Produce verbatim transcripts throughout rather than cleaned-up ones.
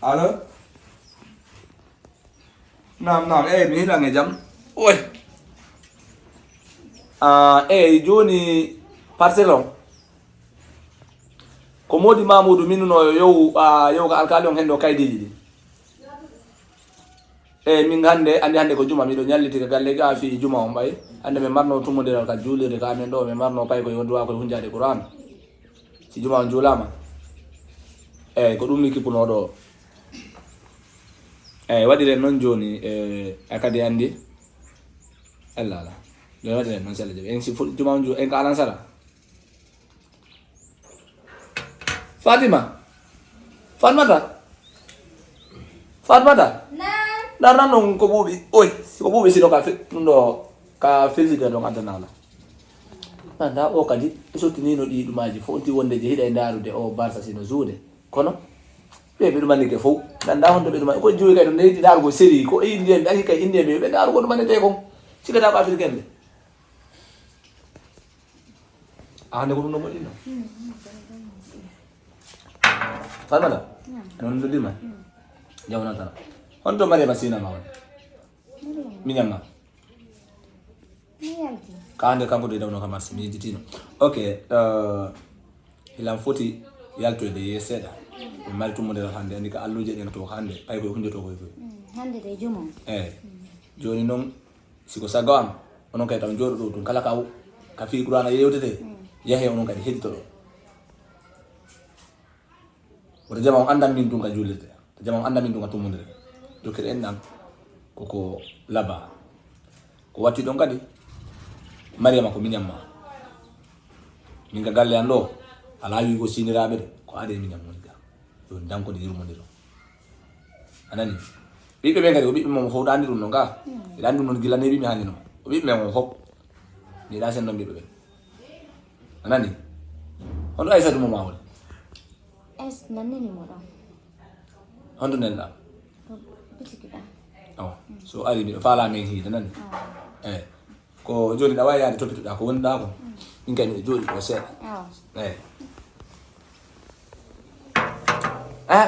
Allo? Naam, naam, eyi, mi hilan e jam. Oy. Ah, eyi, jooni parcelle on. Ko Moodi Mamuudu minuno yo yow, ah, yow ka alkaali on hendo kaydiiji ɗi. Eyi, min hannde, anndi hannde ko juma, miɗo ñalliti ka galle ga fii juma on ɓay. Hannde min marno tummondiral ka juulirde ka amen ɗo, min marno pay koye wonduwa koye hunjaade Qur'an. Si juma on juulaama. Eyi, ko ɗum mi kippunoo ɗo. Eyi, waɗiren noon jooni, e, a kadi anndi. Allah, Allah. Jooni waɗiren noon sella jaɓi. En si fu-, juma on ju-, en ka alansara. Fatima. Fatmata. Fatmata. Naam. Ndarnan noon ko ɓuuɓi. Oy, ko ɓuuɓi sino ka fe-, ɗum ɗo ka felside ɗon addanala. Nanda o kadi, sottiniino ɗi ɗumaaji fof, on ti wonde je hiɗa e ndaarude o Barça sino juude. Kono, ɓe ɓe ɗumannike fof. Nanda honto ɓe ɗuma-, ko juuwe kay ɗum, nde yiɗi ndaarugo série, ko e Indien ɓe, aki kay Indien ɓe, ɓe ndaarugo ɗumannete kon. Sikkata ko Africain ɓe. A hannde ko ɗum ɗo moƴƴinno. Fatmata, non noddirma. Jam wonantana. Honto Mariama Sina ma woni? Miñam ma. Ka hannde kanko de dawno ka marché, mi yejjitino. Ok, euh, hilan foti yaltoyde ye seeɗa. Mi mari tummondiral hannde, anndi ka alluje ɗen to hannde, pay koye hunjoto koye koye. Mm, hannde de juma. Eyi. Jooni noon, si ko sago am, onon kay taw jooɗo ɗo ɗum kala ka, ka fii Qur'aana yewtete, yahe onon kadi heɗito ɗo. Woto jama on anndan min ɗum ka juulirde. Jama on anndan min ɗum ka tummondiral. Jokkir en ɗan koko laba. Ko watti ɗon kadi, Mariama ko miñam ma. Min ka galle an ɗo, alaa wiigo siniraaɓe de, ko aade miñam woni ga. Ɗum danko de yurmondiral. A nani? Ɓiɓɓe ɓen kadi, ko ɓiɓɓe mon fof ɗaani ɗum ɗon ka. Ɗaani ɗum ɗon gila neeɓi mi hannde no. Ko ɓiɓɓe men on fof. Ni ɗa sen ɗon ɓiɓɓe ɓen. A nani? Honto Aysatu mo ma woni? Es nannini mo ɗon. Honto nen ɗa? Ko bitiki ɗa. Awa. So ari miɗo faala men hiide nani? Awa. Eh. Ko jooni ɗa waawi yaade toppitoɗa ko woni ɗa ko. Min kay miɗo jooɗi ɗo seeɗa. Awa. Eh. Eh.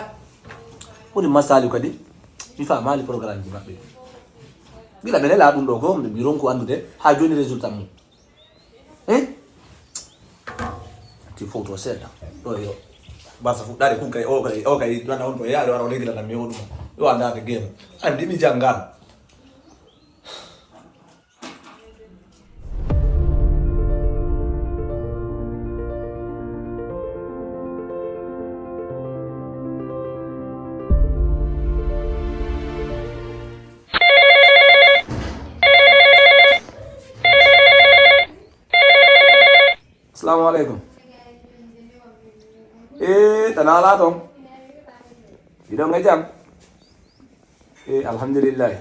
Woni masali kadi. Mi faamaali programme ji maɓɓe. Gila ɓe nela ɗum ɗo ko mi ronku anndude ha jooni résultat mum. Eh? Ti foto seeɗa. Ɗo yo. Basa fuɗɗaade kun kay, o kay, o kay, ɗana on to yaade wara o regila na mi o ɗum. Yo andaade game. Andi mi janngan. Assalamu aleykum. E, tana alaa toon? Hiɗon e jam? E, alhamdulillahi.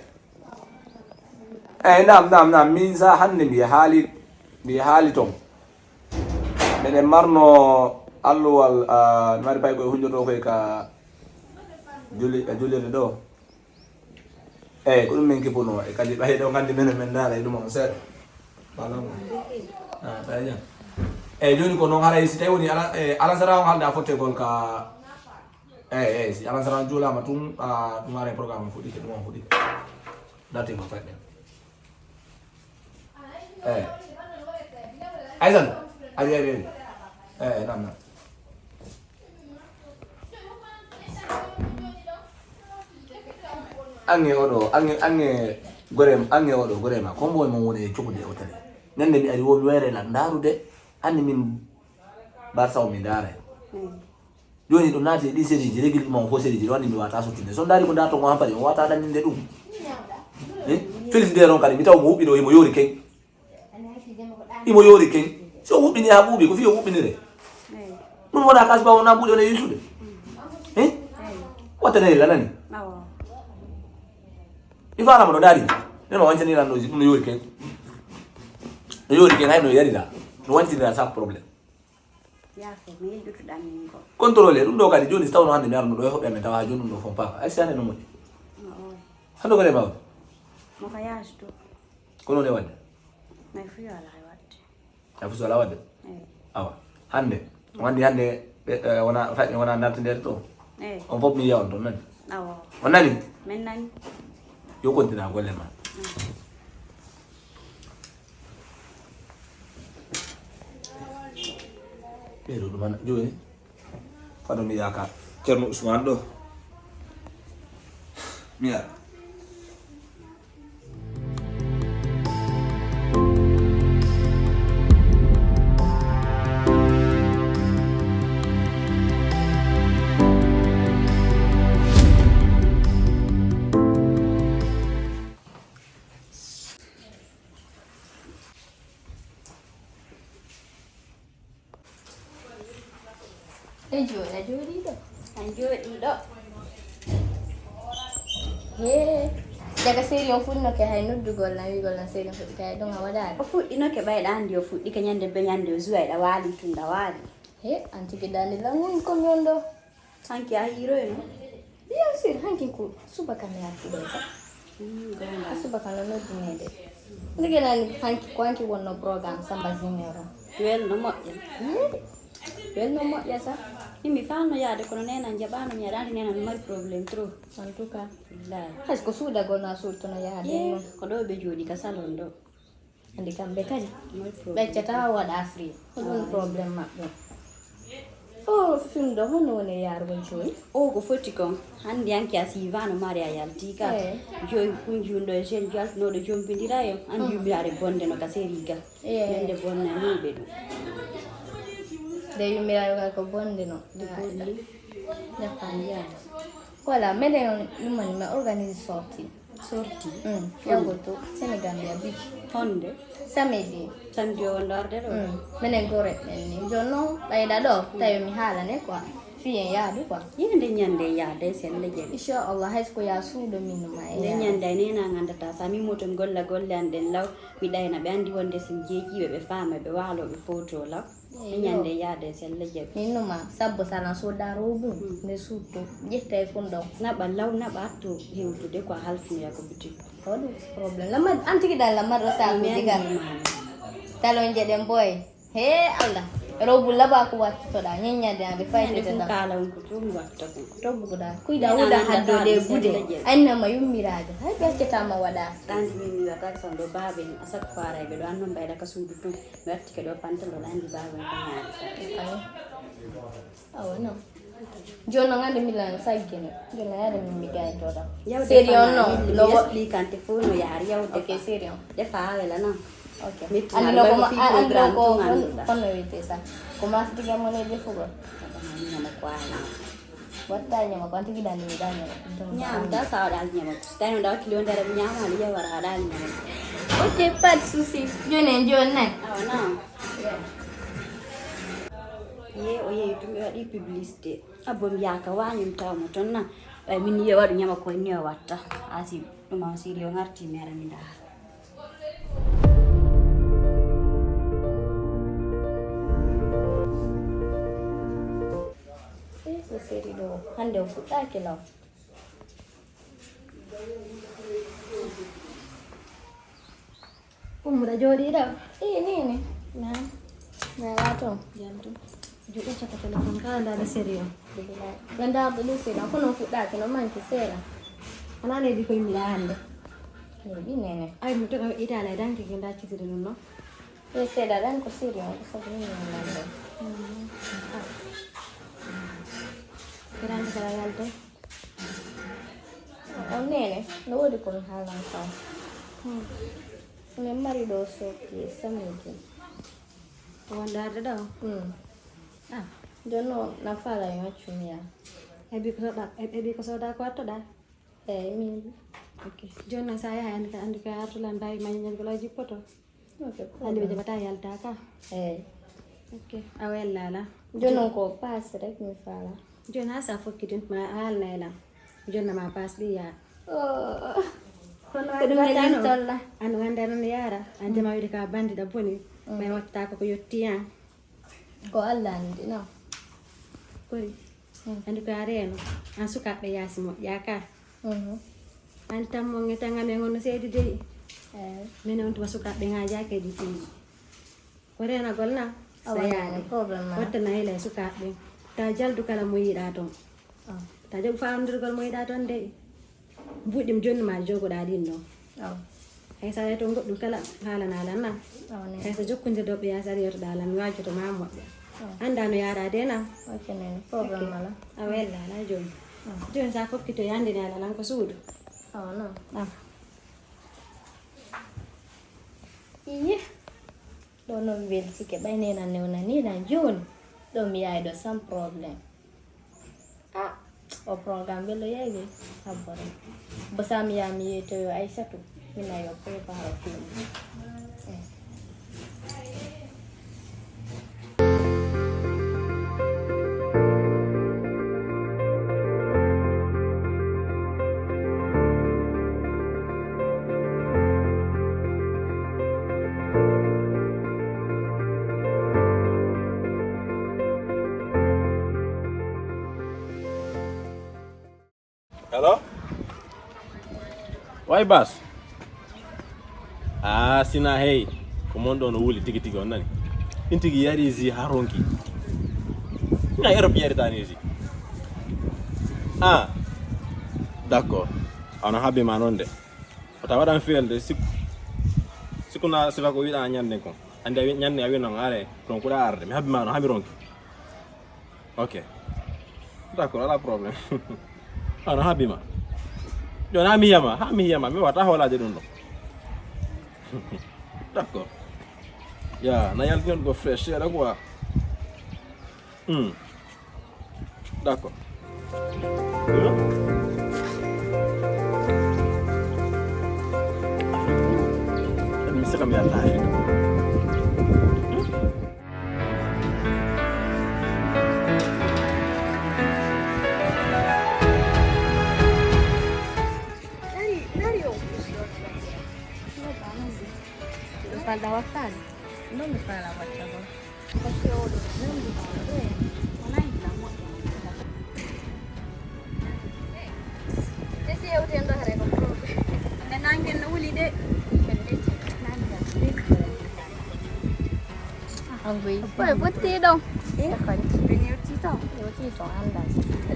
Eyi, naam, naam, naam. Min sa hannde mbiya haali, mbiya haali toon. Meɗen marno alluwal, ah, mari pay koye hunjoto koye ka juli-, ka julirde ɗo. Eyi, ko ɗum min kipunoo. E kadi ɓay ɗo nganndi men, men ndaara e ɗum on seeɗa. Pardon. Ah, ɓay jam. Eyi, jooni ko noon haray si tawi woni ala-, e, alansara on haalde a fottegol ka, eyi, eyi, si alansara on juulaama tun, a, ɗum haray programme on fuɗɗike, ɗum on fuɗɗike. Date ko fayɗen. Eyi. Aysatu, ari, ari, ari. Eyi, naam, naam. Ange oɗo, ange, ange gore, ange oɗo gore ma, ko mboy mo woni e cuɓude o tele. Nande mi ari wo mi were la ndarude, anni min Barça o mi ndara. Joni ɗum naati e ɗi sérieji, réglement o fof sérieji, ɗo anni mi wata sottude. So ndaari ko nda tongo hampari, o wata ɗanninde ɗum. Eh? Félicitaire on kadi, mi taw mo huɓɓi ɗo, himo yori ken. Imo yoori ken. Si o huɓɓini haa ɓuuɓi, ko fii o huɓɓinire. Ɗum wona kas ba wona mbuuɗi on e yuusude. Eh? Wattane la nani? Mi faala mo ɗo daari. Neno wancani lan ɗo, ɗum no yoori ken. No yoori ken, hay no yarira. No wancinira sa ko problème. Yaafo, mi yejjutuɗan min ko. Contrôle, ɗum ɗo kadi, joni si tawno hannde mi arno ɗo e hoɓɓe amen tawa haa joni ɗum ɗo fon paaka. Ay, si hannde no moƴƴi. Hannde ko rema on? Mo ka yaasi to. Ko noon e waɗde? May fuyo alaa e waɗde. Ay, fuyo alaa waɗde? Eyi. Awa. Hannde, o anndi hannde, ɓe, eh, wona, fayɓe wona dartindede to? Eyi. On fof mi yiya on toon, nani? Awa. On nani? Min nani. Yo kontina golle ma. Ɓeɗo ɗumana joni. Fano mi yaka Ceerno Ousmane ɗo. Mi yaka. E jooɗa jooɗiiɗo. An jooɗiiɗo. Hee. Daga sérieux on fuɗɗinoke hay noddugol na wiigol na sérieux on fuɗɗike hay ɗum a waɗaani. O fuɗɗinoke ɓayɗa anndi o fuɗɗike ñande be ñande o juwa eɗa waali tun ɗa waali. He an tigi dandi langun ko ñondo. Hanki a hiiroyno. Bien sûr hanki ko subaka mi artude sa. A subaka no noddinede. Ndege nani hanki ko hanki wonno programme Samba Junior o. Welno moƴƴa. Welno moƴƴa sa. Imi fanno yaade kono nena jaɓano mi aɗa andi nena no mari problème trop. En tout cas. Billahi. Hay ko suudagol na suutono yaade Ye, no. Ko ɗo ɓe jooɗi ka salon ɗo. Andi kamɓe kadi. Mari problème. Ɓeccata waɗa free. Ko ɗum problème maɓɓe. O film ɗo honno woni e yaarugol jooni? O ko foti kon hannde hanki a siivano mari a yalti ka Eh. Joyi kunjunɗo e jeune jaltinoɗo jombidira en andi yummiraare bonde no ka série ga Eh. Yande bonnaniɓe ɗum. Nde yummiraare ka ko bonde no. Ɗi bonni. Voilà, menen ɗum woni mi organise sortie. Sorti. Mm. Yago to Sénégal ya bi. Honde. Samedi. Samedi o wonɗo arde ɗo. Mm. Menen gore men ni. Jono ɓayda ɗo tawi mi haalane quoi. Fiyen yaadu quoi. Yende ñande yaade selle jeli. Inchallah hay ko ya suudo min ma e Nde yaadu. Ñande nena ngandata sa mi moto mi golla golle an ɗen law mi ɗayna ɓe andi wonde sin jeejiɓe ɓe faama ɓe waalo ɓe foto law. Nde ñande yaade selle jeli. Min numa sabbo sana soda robu nde sutto ƴetta e kun ɗo. Naɓa law naɓa atto hewtude ko a halfinoya ko butik. Ko ɗum problème lamar an tigi ɗan lamar ɗo sakuji ga. Talon jeɗen boy. He Allah. Robu laba ko wattotoɗa ñeññade an ɓe Ñande faytete kun ɗam. Kala on ko tun watta kun. Tobbugoɗa kuyɗa wuda haddo ɗe gude. Annama yummiraade hay ɓe accatama waɗa. Ɗandi min mi wiyata ko ɗo baaben a chaque fois ray ɓe ɗo annon mbayɗa ka suudu tun mi wattike ɗo pantalon andi baaben ko ñaari. Awa non. Jooni noon hannde mi lan saggino. Jooni noon yaade min mi gaytoɗa. Sérieux on noon no wo- Explicante fof no yaar yawde. Ok sérieux on. Defa awela noon. Ok. Metti Andi na no ko ɗo ma fi a- andi no programme ko tun hon- annduɗa. Honno wiyetee sa? Ko maftiga mon e defugol. Ñama ko awi. Watta ñama ko an tigi ɗan mi ɗan ñama. Ñamda sa waɗa ñama. Tawi no ɗa wakkili o ndara mi ñama ali yawara waɗa ñama. Ok, pas de souci. Jooni en jooni nayi. Awa noon. Ye o yehi tun ɓe waɗi publicité. Abbo mi yaaka wañum taw mo toon na. Ɓay min ye waɗu ñama koye ni o watta. Asi ɗum o siri o ngarti mi ara mi ndaara. Eh, so seri ɗo hannde o fuɗɗaaki law. Ummuɗa jooɗiiɗo? Ii nini. Naam. Nalaa toon. Jam toon. Joɗɗo caka téléphone kala ndaɗa sérieux. Ɓe ndaarɗo ɗum seeɗa kono o fuɗɗaaki no manki seeɗa. Anaa neydi koye mbiɗa hannde. Neydi nene. Ay mi toga itaala e danki ke ndaccitiri ɗum noon. Ɗum seeɗa ɗan ko sérieux on ko sabu min mi nande. Grande kala yalto. On nene no woodi ko mi haalan kam. Min mari ɗo sorti e samedi. Ko wondarde ɗo? Mm. Ah. Jooni noon na faala yo accu mi yaa. Heɓi ko soɗa heɓi ko soda ko wattoɗa? Eyi min. Ok. Jooni noon sa yaha andi ka andi ko artulan mbawi mañañan ko law jippoto. Ok. Andi ɓe jaɓata yalta ka. Eyi. Ok. A wellala. Jooni noon ko passe rek mi faala. Jooni ha sa fokkitin ma a haalnay lan. Jonna ma passe ɓiya. Oh. Kono ko ɗum wattano. An wanda non yara an jama wiide ka bandi da boni. Ɓay wattata ko ko yotti an. Ko Allah andi non. Kori. Andi ko a reeno an sukaaɓe yaasi moƴƴa ka. An tan mon e tan amen on no seedi dey. Minen on tuma sukaaɓe ŋaajaaki e ɗi piiji. Ko reenagol na? Sayaade. Watta na hila e sukaaɓe ɓen. Taw jaldu kala mo yiɗa toon. Ta jaɓu faamndirgol mo yiɗaa toon de. Mbuuɗi ɗi mi jonni ma jogoɗaa ɗin ɗoo. Aw. Hay so a yiyii toon goɗɗum kala haalana lan na. Aw, ne. Hay so jokkondirɗo ɓe yaa so a yiyii to ɗalan mi waajoto ma moƴƴa. Aw. Anndaa no yaaraa de na. Ok, nene. Problème alaa. A wella alaa jooni. Aw. Jooni so a fokkito yande ne ala lan ko suudu. Aw, non. Aw. Iye. Ɗo noon mi weltike, ɓay nena newnanii lan jooni. Ɗo mi yahay ɗo sans problème. Ah, o programme bello yahay ɓe sabbore. Bo sa mi yaha mi yeytoyo Aysatu, mina yo prépare film. Eh. Hello? Way Bas? Ah, sina hey. Ko mon ɗo no wuli tigi tigi on nani? In tigi yari zi ha ronki. Na Europe yari tani zi. Ah. D'accord. Ana habi ma non de. Wata waɗan fiyelde sikku. Sikku na sifa ko wiɗa ñande kon. Andi a wi-, ñande a wi non are. Ronkuɗa arde. Mi habi ma no hami ronki. Ok. D'accord, alaa problème. Ano habi ma. Jooni haa mi yama, haa mi yama, mi wata hoolaade ɗum ɗo. D'accord. Ya, na yalti on ko fresh, seeɗa quoi. Hmm. D'accord. Afrique. Mi saka mi yalta Afrique. Ɗo falda wattaani. Ɗo mi fala watta ɗo. Parce que oɗo, ɗo mi fala ɗo. Wona yiɗa moƴƴa. Esi yewten ɗo hare ko problème. Nde nangen no wuli de. Nangen. Oye, fotti ɗon. Eh? Ɓe yewti ton. Yewti ton, annda.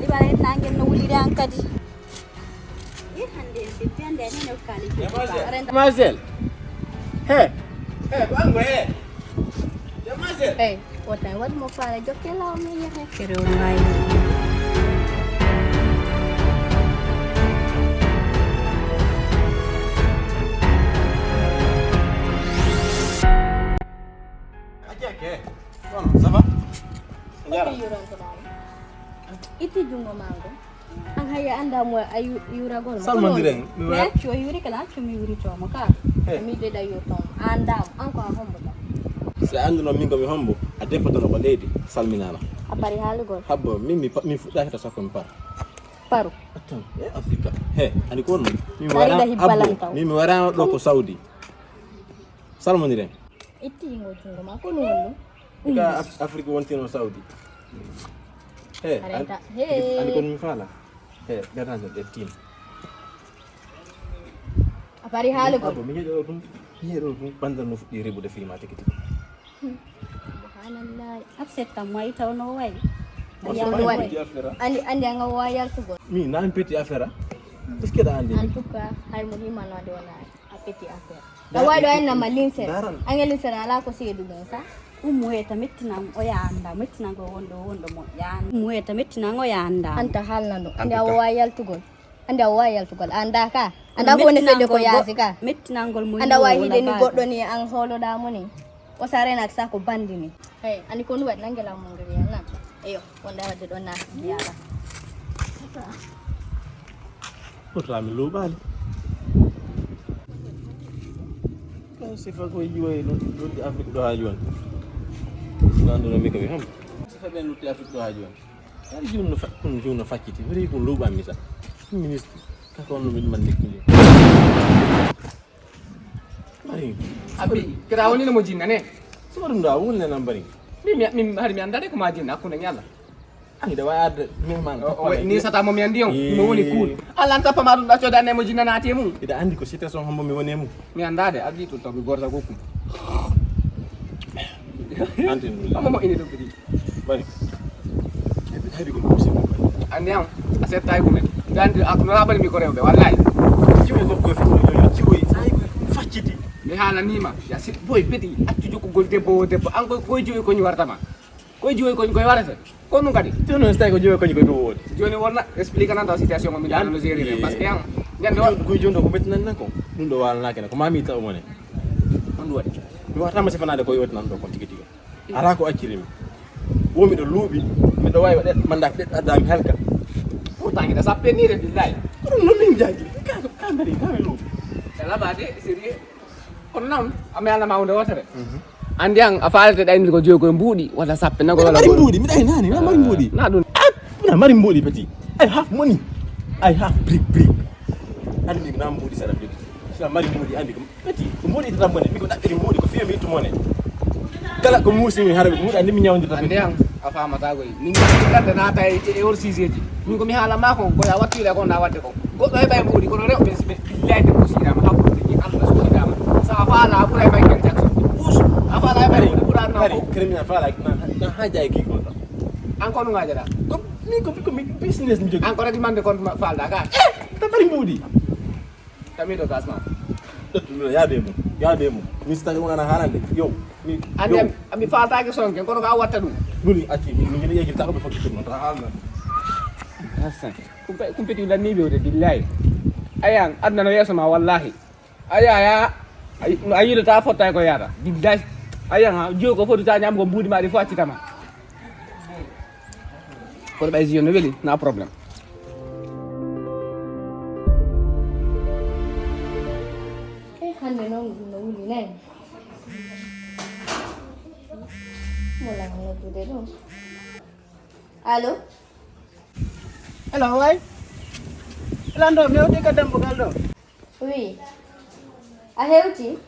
Liɓa en nangen no wuliri an kadi. Eh, hande en fefti, hande en en okkaali. Demoiselle. Demoiselle. He. He, bango, he. Demoiselle. Hey, wota en waɗu mo faale, jokke law mi yahe. Kere on maayi. Acca ke. Kono, ça va? Ko ɓe yuuranto ɗaani? Itti junngo maa ngo. An hay a anndaa mo a yu-, yuuragol mo. Salmondiren, mi mi wa- accu o yuuri kala accu mi yuuritoo mo ka. Hey. Mi deɗa yuurtoo mo. A anndaa mo. An ko a hombo ɗo? Si a annduno min ko mi hombo, a defotono ko leydi, salminaama. A pari haalugol? Habbo, min mi pa-, min fuɗɗaaki to sakko mi par. Paru. Attends, eh, Afrika. He, ani ko on. Min Ari wara da hibbalan abbo. Taw. Min mi wara ɗo ko Saudi. Salmondiren. Itti ngo junngo ma, ko no woni ɗum? Ka Af-, Afrique wontino Saudi. He, Areta. An-, he. Ani kon mi fala. He, gata tan, ƴettin. A pari haali ko? Abo, mi yeɗo ɗum, mi yeɗo ɗum, bandal no fuɗɗi rebude fii ma tigi tigi. Subhanallah. Upset kam, mo a yita ono wayi. Mo Andi an suɓaani waɗi. Petit affaire, ah. Andi, andi an o wawi yaltugol. Mi, na mi petit affaire, ah. Est-ce que ɗa andi? En tout cas, hay mo himano ade wona. A petit affaire. Da-, a waɗo en nama linsere. Daran. Ange linsere ala ko seedu ɗon sa. Ummu weta mettinan o ya anda, mettinan ko wondo, wondo mo ya anda. Ummu weta mettinan o ya anda. Anta halna ɗum. Ande a wawa yaltugol. Ande a wawa yaltugol. Anda ka. Anda ko woni fedde ko yaasi ka. Mettinangol mo. Anda wawi hide ni goɗɗo ni an holoɗa mo ni. O sa renak sa ko bandi ni. Hey, ani ko ɗum waɗi nange law mo ngari yalla. Eyo. Wonde a waɗde ɗon naati mbiyaɗa. Pourtant mi luuɓaali. Ɗo sifa ko yiwoy lutti Afrique ɗo haa jooni. Nanduno mi ko wi hom. Sifa ɓen lutti Afrique ɗo haa jooni. Ari jum no fa-, ɗum jum no facciti. Woni ko luuɓanmi sa. Ministre. Kako on no min man nekkude. Bari. Abi, kira woni no mo jinna ne? Suma ɗum ɗo a wulne nan bari. Mi, mi, mi, hari mi andade ko ma jinna hakkunde ñalla. Ani da waya de, mi man. O, o, ni sata mo mi andi on, mo woni kuul. Alla an tappa ma ɗum ɗa coda ne mo jinna naati e mum. Ida andi ko situation hombo mi woni e mum. Mi andade, adi to to mi gorta gokum. Antin. Amma mo ini ɗum kadi. Bari. Ebi hari ko musi mo bari. Andi an, a settaay gumen. Ɓe andi, a, no raɓani mi ko rewɓe, wallahi. Ciwo makko e fuɗɗo yo, ciwo e, sa yi ko facciti. Mi haalanima, ya si, boy, beti, accu jokkugol debbo o debbo. An koy, koy jiwoy koñ wartama. Koy jiwoy koñ koy warata. Ko ɗum kadi. Jooni noon, so tawi ko jiwoy koñ koy ɗum woni. Jooni wonna, explique nan taw situation o, mi ɗaano no gérer, parce que an, ñande o. Ko jooni ɗo ko ɓettinani nan ko. Ɗum ɗo waalanaaki ne, ko maa mi taw mone. On ɗum waɗi. Mi wartama sifanaade ko yewti nan ɗo kon tigi tigi. Alaa ko accirimi. Wo miɗo luuɓi, miɗo waawi waɗde mandat ɗeɗɗo adda mi halka. Pourtant hiɗa sappe ni de billahi. Ko ɗum noon min jaaji. Ka, ka mbaɗi, ka mi luuɓi. E laɓaade, sérieux. Kono noon, a mi alama hunde wootere. Andi an, a faalete ɗaynude ko joyi koye mbuuɗi, walla sappe nago, walla mari mbuuɗi, miɗa e nani, miɗa mari mbuuɗi. Na ɗum. Ah, miɗa mari mbuuɗi, petit. I have money. I have brick, brick. Andi mi na mbuuɗi sara jogi. Sina mari mbuuɗi, andi ko. Ɓeti, ko mbuuɗi tata mone, min ko ɗaɓɓiri mbuuɗi, ko fiyo mi ittu mone. Kala ko muusi mi hara mi mbuuɗi, andi mi ñawndirta. Andi an, a faamata koy. Min gandi naata e, e hors sujet ji. Min ko mi haala ma kon, ko ya wakkila kon na wadde kon. Goɗɗo heɓa e mbuuɗi, kono rewɓe si ɓe billahi debbo siɗama, haɓɓude ni Allah so yiɗama. Sa a faala, a ɓuray Michael Jackson. Puus, a faala heɓa e mbuuɗi, ɓuran na ko. Kadi min a faala, na, na, na ha jaay ki ko. An ko no ngajata? Ko, min ko, ko mi business mi jogi. An ko radi mande kon faalda ka. Eh, ta bari mbuuɗi. Tamiɗo gas ma. Ɗettu ɗum, yaade mum, yaade mum. Mi sitani wonana haalande. Yo, mi, andi yo. Am, mi faataake sonke, kono ko a watta ɗum. Ɗum acci, mi, mi, mi yejjirta ko ɓe foti ɗum, ta haalna. Hassan, kumpe, kumpe ti lanni ɓe wode, billahi. Ayan, aduna no yeeso ma, wallahi. Aya, aya, ay, no a yiɗata fotta ko yaata. Billahi. Ayan, ha, jiyo ko foti ta ñam ko mbuuɗi ma ɗi fof accitama. Kono ɓay si yo no weli, na problème. Eh, hannde noon ɗum no wuli nayi. Mo lan noddude ɗum? Allo? Allo, way? Lanɗo, mi hewti ka dambugal ɗo. Oui. A hewti?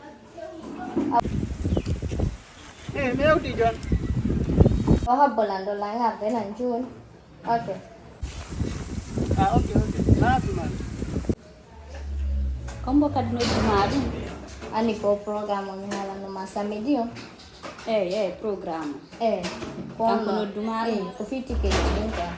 Eh, mi hewti jon. O habbo lan ɗo lan arde lan jooni. Ok. Ah, ok, ok. Na haɓi man. Kombo kadi noddu ma ɗum. Ani ko programme o mi haalanno ma samedi o. Eyi, eyi, programme o. Eyi, ko kanko noddu ma ɗum. Eyi, ko fii tikeji ɗin quoi.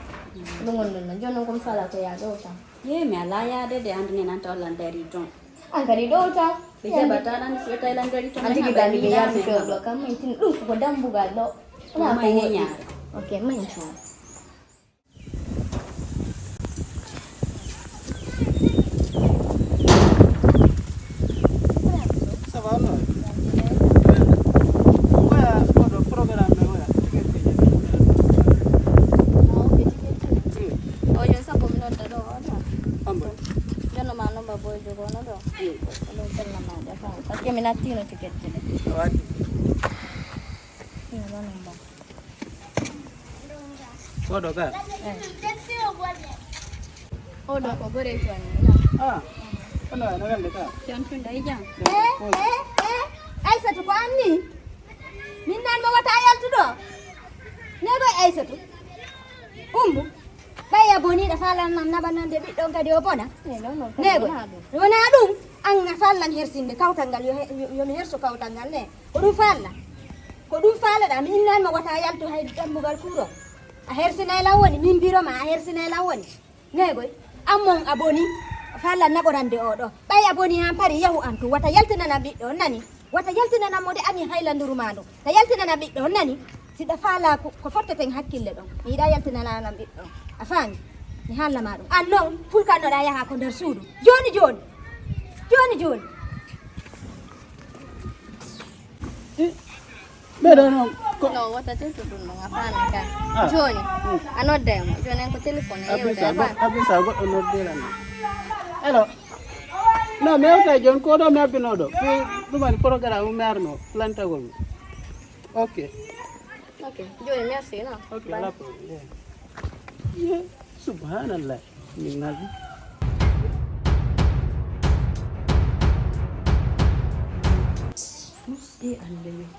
Ɗum woni ɗum ɗon. Jooni noon ko mi fala ko yaa ɗo tan. Ye, mi alaa yaade de, hannde nen an tawa lan dari ton. An kadi ɗo tan. Ɓe jaɓata nan so ɓe tawi lan dari ton. An tigi ɓe anndi ɓe yaati fewɗo kam, min tin ɗum ko dambugal ɗo. Wona ko woɗɗi. Ok, mañi tan. Ça va, non? Oya, oɗo programme men oya, ticket ji. Ah, ok, ticket ji. Oui. O, yo sappo mi nodda ɗo, o, non? Ambo. Jonno ma nomba boy jogo, no ɗo? Oui. Ɗo, tella ma ɗo, parce que mi nattino ticket ji ɗe. Waɗi. Ina ɗo nomba. Oɗo ka? Eh. Oɗo ko goreejo amen, na? Ah, kono no welde ka? Jon tun ɗo e jam. Eh, eh, eh, Aysatu ko an ni? Min nan mo wata yaltuɗo? Nego Aysatu. Umbu. Ɓay a boni ɗa falan nan naɓa nan de ɓiɗɗon kadi o bona? Eh, non, non, nego. Wona ɗum. Wona ɗum. An a falan hersinde kawtal ngal yo he-, yo, yo mi herso kawtal ngal ne. Ko ɗum falla. Ko ɗum falaɗa, mi innanma wata yaltu hay dambugal kuuro. A hersinay lan woni, min biro ma a hersinay lan woni. Negoy, ammon a boni, falla naɓorande oɗo. Ɓay a boni han pari yahu an tun, wata yaltinana ɓiɗɗo on nani. Wata yaltinana mo de ani haylanduru ma ndu. Ta yaltinana ɓiɗɗo on nani. Si ɗa fala ko, ko fotteten hakkille ɗon. Mi yiɗa yaltinana lan ɓiɗɗo on. A faami? Mi haalna ma ɗum. An non, fulkannoɗa yaha ko nder suudu. Jooni jooni. Jooni jooni. Ɓeɗo noon ko. No, wota tirtu ɗum ɗum, a faami ka. Ah. Jooni, mm, a nodday mo. Jooni en ko téléphone e yewde, a faami? Abisa, goɗɗo noddiran. Allo. No, mi hewtay jooni, ko ɗo mi abbinoɗo. Fi ɗum woni programme mi arno, plantagol mo. Ok. Ok, jooni, merci, non? Ok, bye. Alaa problème. Subhanallah. Min ngal.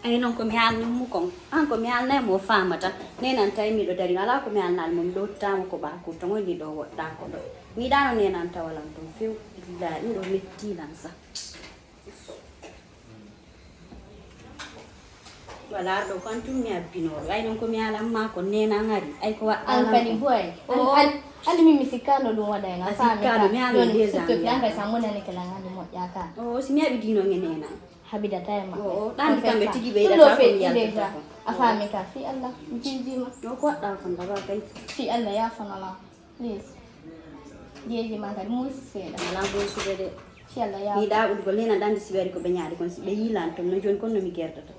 Ay, non, ko mi haalni mo kon. An ko mi haalnay mo faamata. Nenan tawi miɗo dari. Alaa ko mi haalnal mo, mi ɗo tama ko ɓaaku. To woni ɗo woɗɗa ko ɗo. Mi ɗano nenan tawalan ton few. Billahi, ɗum ɗo metti lan sa. Wala ɗo ko an tun mi abbinooɗo. Ay non ko mi alan ma ko nena ngari. Ay ko wa an kadi boy. An, an, Andi min mi sikkaano ɗum waɗa en a faami ka. Joni surtout ɗan kay sa monani ke lan andi moƴƴa ka. O si mi haɓi dino nge nena. Haɓidata e maɓɓe. O ɗan di kamɓe tigi ɓe yiɗata ko mi yaltata ko. A faami ka fi Allah mi jijima. O ko waɗɗa kon daba kay. Fi Allah ya fanala. Please. Jeeji ma kadi muus seeɗa. Ala bon suɓe de. Fi Allah ya. Ni da uɗugol nena dandi si ɓe ari ko ɓe ñaadi kon si ɓe yilan ton no joni kon no mi gerdata.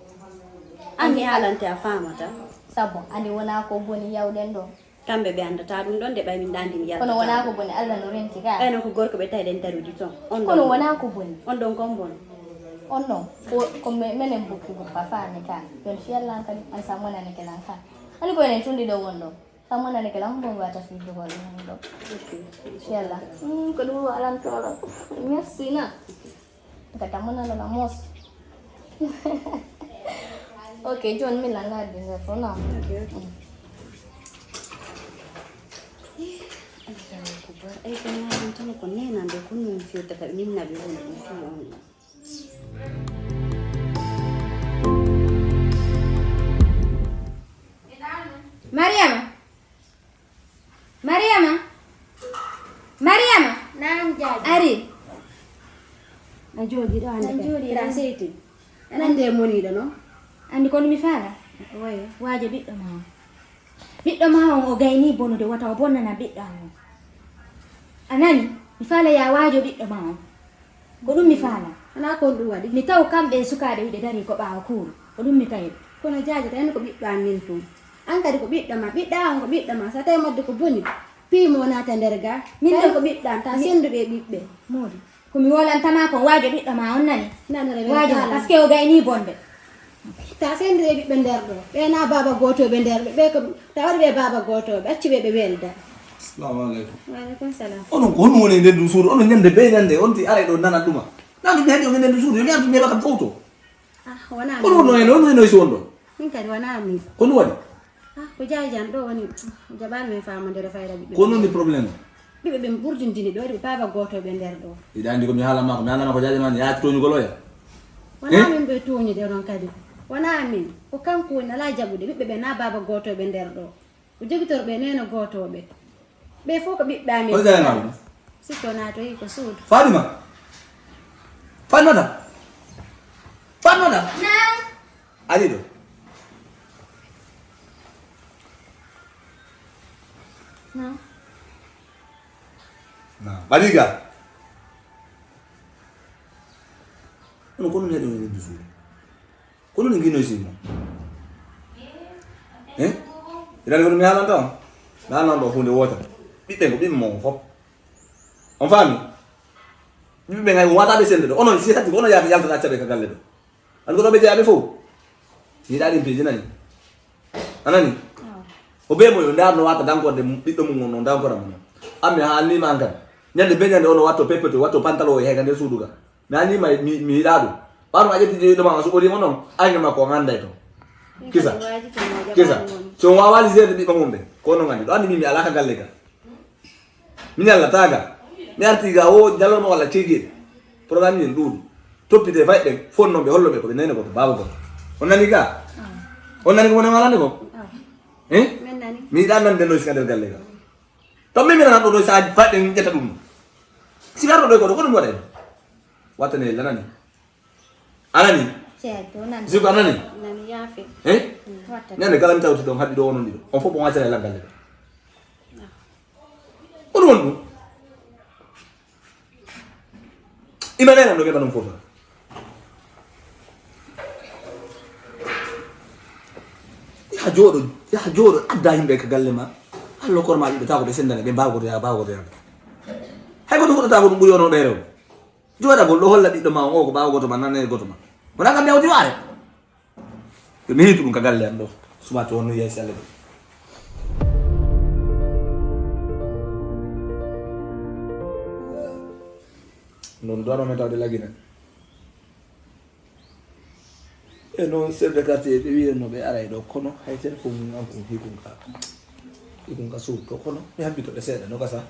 An mi halante a faamata. Sabo andi wona ko boni yawɗen ɗo. Kamɓe ɓe anndata ɗum ɗon de ɓay min ɗaandi mi yaltata. Kono wonaa ko boni, Allah no renti ka. Ɓayno ko gorko ɓe tawi ɗen darude ton. On kono ɗon wonaa ko boni. On ɗon kon bono. On ɗon ko, ko me- menen bukki bukka faami ka. Yon fi Allah kadi an sa monani ke lan ka. Ani ko enen tundi ɗo won ɗo. Sa monani ke lan bon wata fi jogol ɗum ɗo. Fi Allah. Hmm, ko ɗum alam toro. Merci na. Gata mo nana la mos. Ok, John mi la ngadi nze fona. Ok, ok. Ay ko na tan ko nena de ko non fi ta ka min na be won fi on. Mariama. Mariama. Mariama. Naam, Jaaji. Ari. A jooɗi ɗo hannde. An jooɗi ɗo. Seyti. An annde e moniiɗo noon. Anndi kono mi faala. Wayo. Waajo ɓiɗɗo ma on. Ɓiɗɗo ma on o gayni bonude wata o bonnana ɓiɗɗo am on. A nani? Mi faala ya waajo ɓiɗɗo ma on. Ko ɗum mi faala. Hanaa ko on ɗum waɗi? Mi taw kamɓe e sukaaɓe hiɓe darii ko ɓaawo kuuru. Ko ɗum mi tawi. Kono Jaaji, tawi ko ɓiɗɗo am min tun. An kadi ko ɓiɗɗo ma. Ɓiɗɗo an ko ɓiɗɗo ma. So tawi modde ko boni, piimo naata nder ga. Min tawi ko ɓiɗɗo am. Ta senndu ɓe ɓiɓɓe. Moodi, ko mi wolantama ko waajo ɓiɗɗo ma on nani. Nanore ɓe waajo, parce que o gayni bonde. Ta sendire ɓiɓɓe nder ɗo. Ɓe na baaba gooto ɓe nder ɗo. Ɓe ko ta waɗi ɓe baaba gooto ɓe acci ɓe ɓe welda. Assalamu alaikum. Wa alaikum salam. Onon ko honum woni e nder ndu suudu? Onon ñande be ñande on ti aray ɗo nana ɗuma. Nanu mi haɗi on e nder ndu suudu. Yo mi artu mi heɓa kam foto. Ah, wona. Kono wonno en on henoy si won ɗo. Min kadi wona min. Ko ɗum waɗi? Ah, ko Jaajan ɗo woni jaɓaani men faamondere fayda ɓiɓɓe. Ko non ni problème? Ɓiɓɓe ɓe ɓurdindini ɓe waɗi ɓe baaba gooto ɓe nder ɗo. Iɗa anndi ko mi haala ma ko mi haala ma ko Jaajan ma yaa tooñugol oya. Wona min ɓe tooñude onon kadi. Wona min. Ko kanko woni alaa jaɓude ɓiɓɓe ɓe na baaba gooto ɓe nder ɗo. Ko jogitor ɓe neno gooto ɓe. Ɓe fof ko ɓiɓɓe amen. Sikko naatoyi ko suudu. Faatima. Faatimata. Faatimata. Naam. Ari ɗo. Naam. Naam. Bariga. Ono kono neɗɗo ne ɓe suudu. Kono ne ngino simo. Eh? Idan kono mi halanta on. Mi halanta on ɗo hunde wota. Ɓiɓɓe ko ɓiɓɓe mon fof. On faami? Ɓiɓɓe ɓe ngay wata ɓe sende ɗo. Onon si hatti ko onon yaata yaltata accaɓe ka galle ɗo. An ko ɗo ɓe jeyaɓe fof. Ni ɗaɗin peji nani. Anani? O be mo yo ndar no wata dankorde ɓiɗɗo mum on no dankora mum. Ammi ha ni man kan. Ñande be ñande ono watto peppeto watto pantalo o hega nder suudu ga. Mi ani ma mi mi yiɗa ɗum. Ɓaɗum a ƴetti jeyi ɗoma a suɓori mo noon. Ayne makko on anday to. Kisa. Kisa. So on wawali seede ɓiɓɓe mum ɓe. Ko non andi ɗo andi min mi alaka galle ga. Min Allah taga. Mi arti ga o jalorma walla ceegeɗe. Programme min ɗuuɗi. Toppite fay ɓe fonnoɓe holloɓe ko ɓe nene goto baba goto. On nani ga? On nani ko woni walande ko? Eh? Mi yiɗa nande no iska nder galle ga. To min mi nana ɗo ɗo sa faɗɗe min ƴetta ɗum. Si garɗo ɗo ko ɗo ko ɗum waɗen. Wattane lanani. Anani? Ceerto, nani. Siko anani? Nani yaafe. Eh? Wattane. Nande kala mi tawti ɗon haɗi ɗo onon ɗiɗo. On fof on accana e laggal ɗo. Ko ɗum woni ɗum? Ima nena no ɓeɓa ɗum fof. Yaha jooɗo, yaha jooɗo adda yimɓe ka galle ma. Allah korma ɓiɓɓe taw ko ɓe sendane ɓe mbawa goto yaha mbawa goto yaha. Hay goto fuɗɗata ko ɗum ɓuri ono ɗo e rewɓe. Jooɗagol ɗo holla ɓiɗɗo ma on o ko ɓaawo goto ma nane goto ma. Wona kam yawti waare. Yo mi hiitu ɗum ka galle am ɗo. Suba to wonno yeeso Allah ɗo. Non dono men tawde lagina. E noon chef de quartier ɓe wiyen no ɓe aray ɗo kono hay téléphone mum an kon hikun ka hikun ka suudu to kono mi habbito ɓe seeɗa no gasa.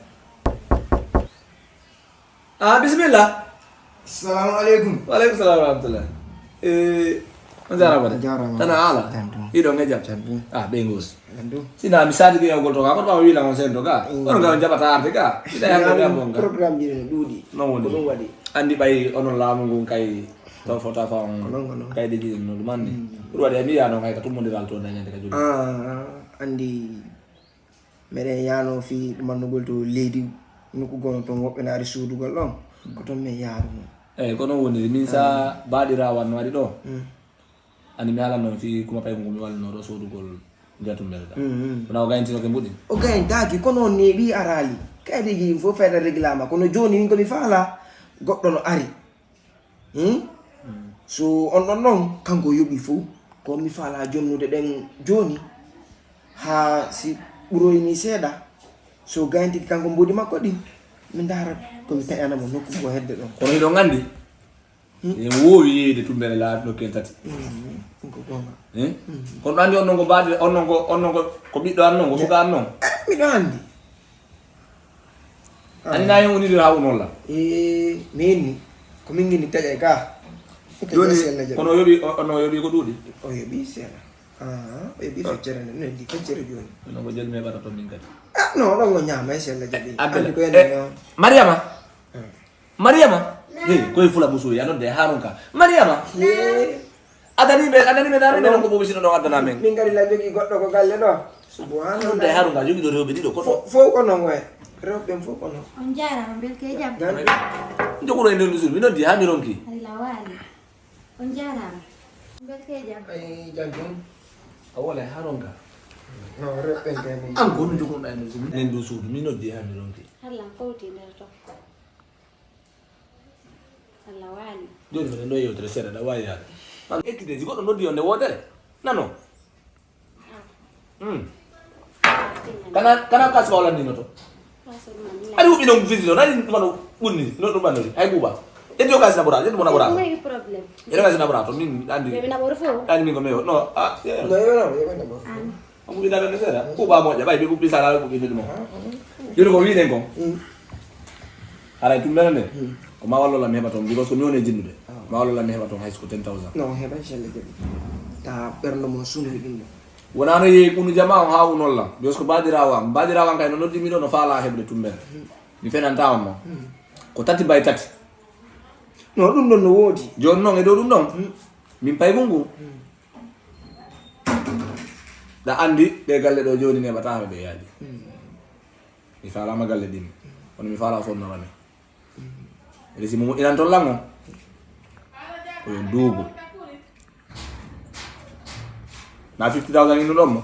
Ah, bisimilla. Salamu aleykum. Wa aleykum salam wa rahmatullah. Eh, On jarama de. Jarama. Tana ala. Tantu. Ido ngeja. Tantu. Ah, bengos. Tantu. Sina mi sadi ke yogol to ka ko ba wila on sen to ka. Mm. On ga on jabata arte ka. Ida ya ko ya bonga. Programme ji no dudi. No woni. Ko dum wadi. Andi bay onon lamu ngun kay to fota fa on. Ko non, ko non. Kay de ji no dumandi. Mm. Ko wadi mi ya no kay ka tumundi dal to na nyande ka jodi. Ah, andi meɗen yaano fii ɗumannugol to leydi nokku gono toon woɓɓe naari suudugol ɗon ko toon min yaaruno. Eyi ko noon woniri min sa baɗirawan no waɗi ɗo. Ani mi haalan noon fii kuma paygu ngu mi wallino ɗo soodugol njatum mbelga. Wona o gayntinoke mbuɗi. O gayntaaki kono on neeɓi araali. Kaydiji ɗin fof fayda reglama kono jooni min ko mi faala goɗɗo no ari. Hmm? So on ɗon ɗon kanko yoɓi fof ko mi faala jonnude ɗen jooni haa si ɓuroyni seeɗa so gayntiki kanko mboodi makko ɗin mi ndaara ko mi taƴana mo nokku ko hedde ɗon. Kono hiɗon anndi en woowi yeeyde tumbere laabi nokkel tati. Ɗum ko goonga. Eh? Kono ɗo anndi on non ko mbaadi on non ko on non ko ko ɓiɗɗo an non ko suka an non. Eh, miɗo anndi. Ani na hen woniri ha wonol la. Eh, min ni ko min ngini taƴay ka. Joni kono yoɓi ono yoɓi ko ɗuuɗi. O yoɓi seeɗa. Ah, o yoɓi feccere nde no heddi feccere joni. No ko joni mi ɓata to min kadi. Ah, no ɗon o ñaama e sella jaɓi. Abdel. Andi ko yande no. Mariama. Mariama. Hey, koy fula musu ya non de harun ka. Mariama. Adani ɓe adani ɓe nani ɓe non ko bobi sino ɗon addana men. Min ngari la jogi goɗɗo ko galle ɗo. Subhanallah. Ɗum de harun ka jogi ɗo rewɓe ɗiɗo ko ɗo. Fof ko non way. Rewɓe ɓen fof ko non. On jaaraama mbelke e jam. Joguɗo e nder ndusul mi noddi ha mi ronki. Ari la waali. On jaaraama. Mbelke e jam. Ay jam jam. A wala harun ka. No rewɓe ɓen kay mum. An ko ɗum joguɗo e ndusul. Nen ndu suudu mi noddi ha mi ronki. Harlan fowti nder to. Allah waali. Joni minen ɗo yewtere seeɗa ɗa wawi yaade. An ekkite si goɗɗo noddi on nde wootere nano. Hmm. Kana kana kas wala ni noto. Ari wuɓi non visi non ari mano ɓunni no ɗum ɓannori hay ɓuuɓa. Eddi o kas na ɓura eddi mo na ɓura. Eddi o kas na ɓura to min andi. Andi min ko meyo no ah. Amu ɓiɗa ɓen seeɗa kuuɓa moƴƴa ɓay ɓe ɓuɓɓi sala ɓe ɓuɓɓi fedde mo. Joni ko wiɗen kon haray tum mene nde ko ma wallola mi heɓa toon because ko mi woni e jinnude ma wallola mi heɓa toon hay so ko ten thousand. Non heɓa inchallah jaɓi ta ɓerndo mo sunu ɗum ɗo. Wonano yeeyi ɓunu jama on ha unolla because ko baɗirawa am baɗirawa am kay no noddi mi ɗo no faala heɓde tum mene. Mi fenanta on noon ko tati bay tati. No ɗum ɗon no woodi. Joni noon e dow ɗum ɗon min paygu ngu. Ɗa anndi ɗe galle ɗo jooni neɓataama ɓe yaaji. Mi faalaama galle ɗin kono mi faala sonnorane. Resi mo moƴƴinan toon lango ko yo duubu. Na fifty thousand innu ɗon mo.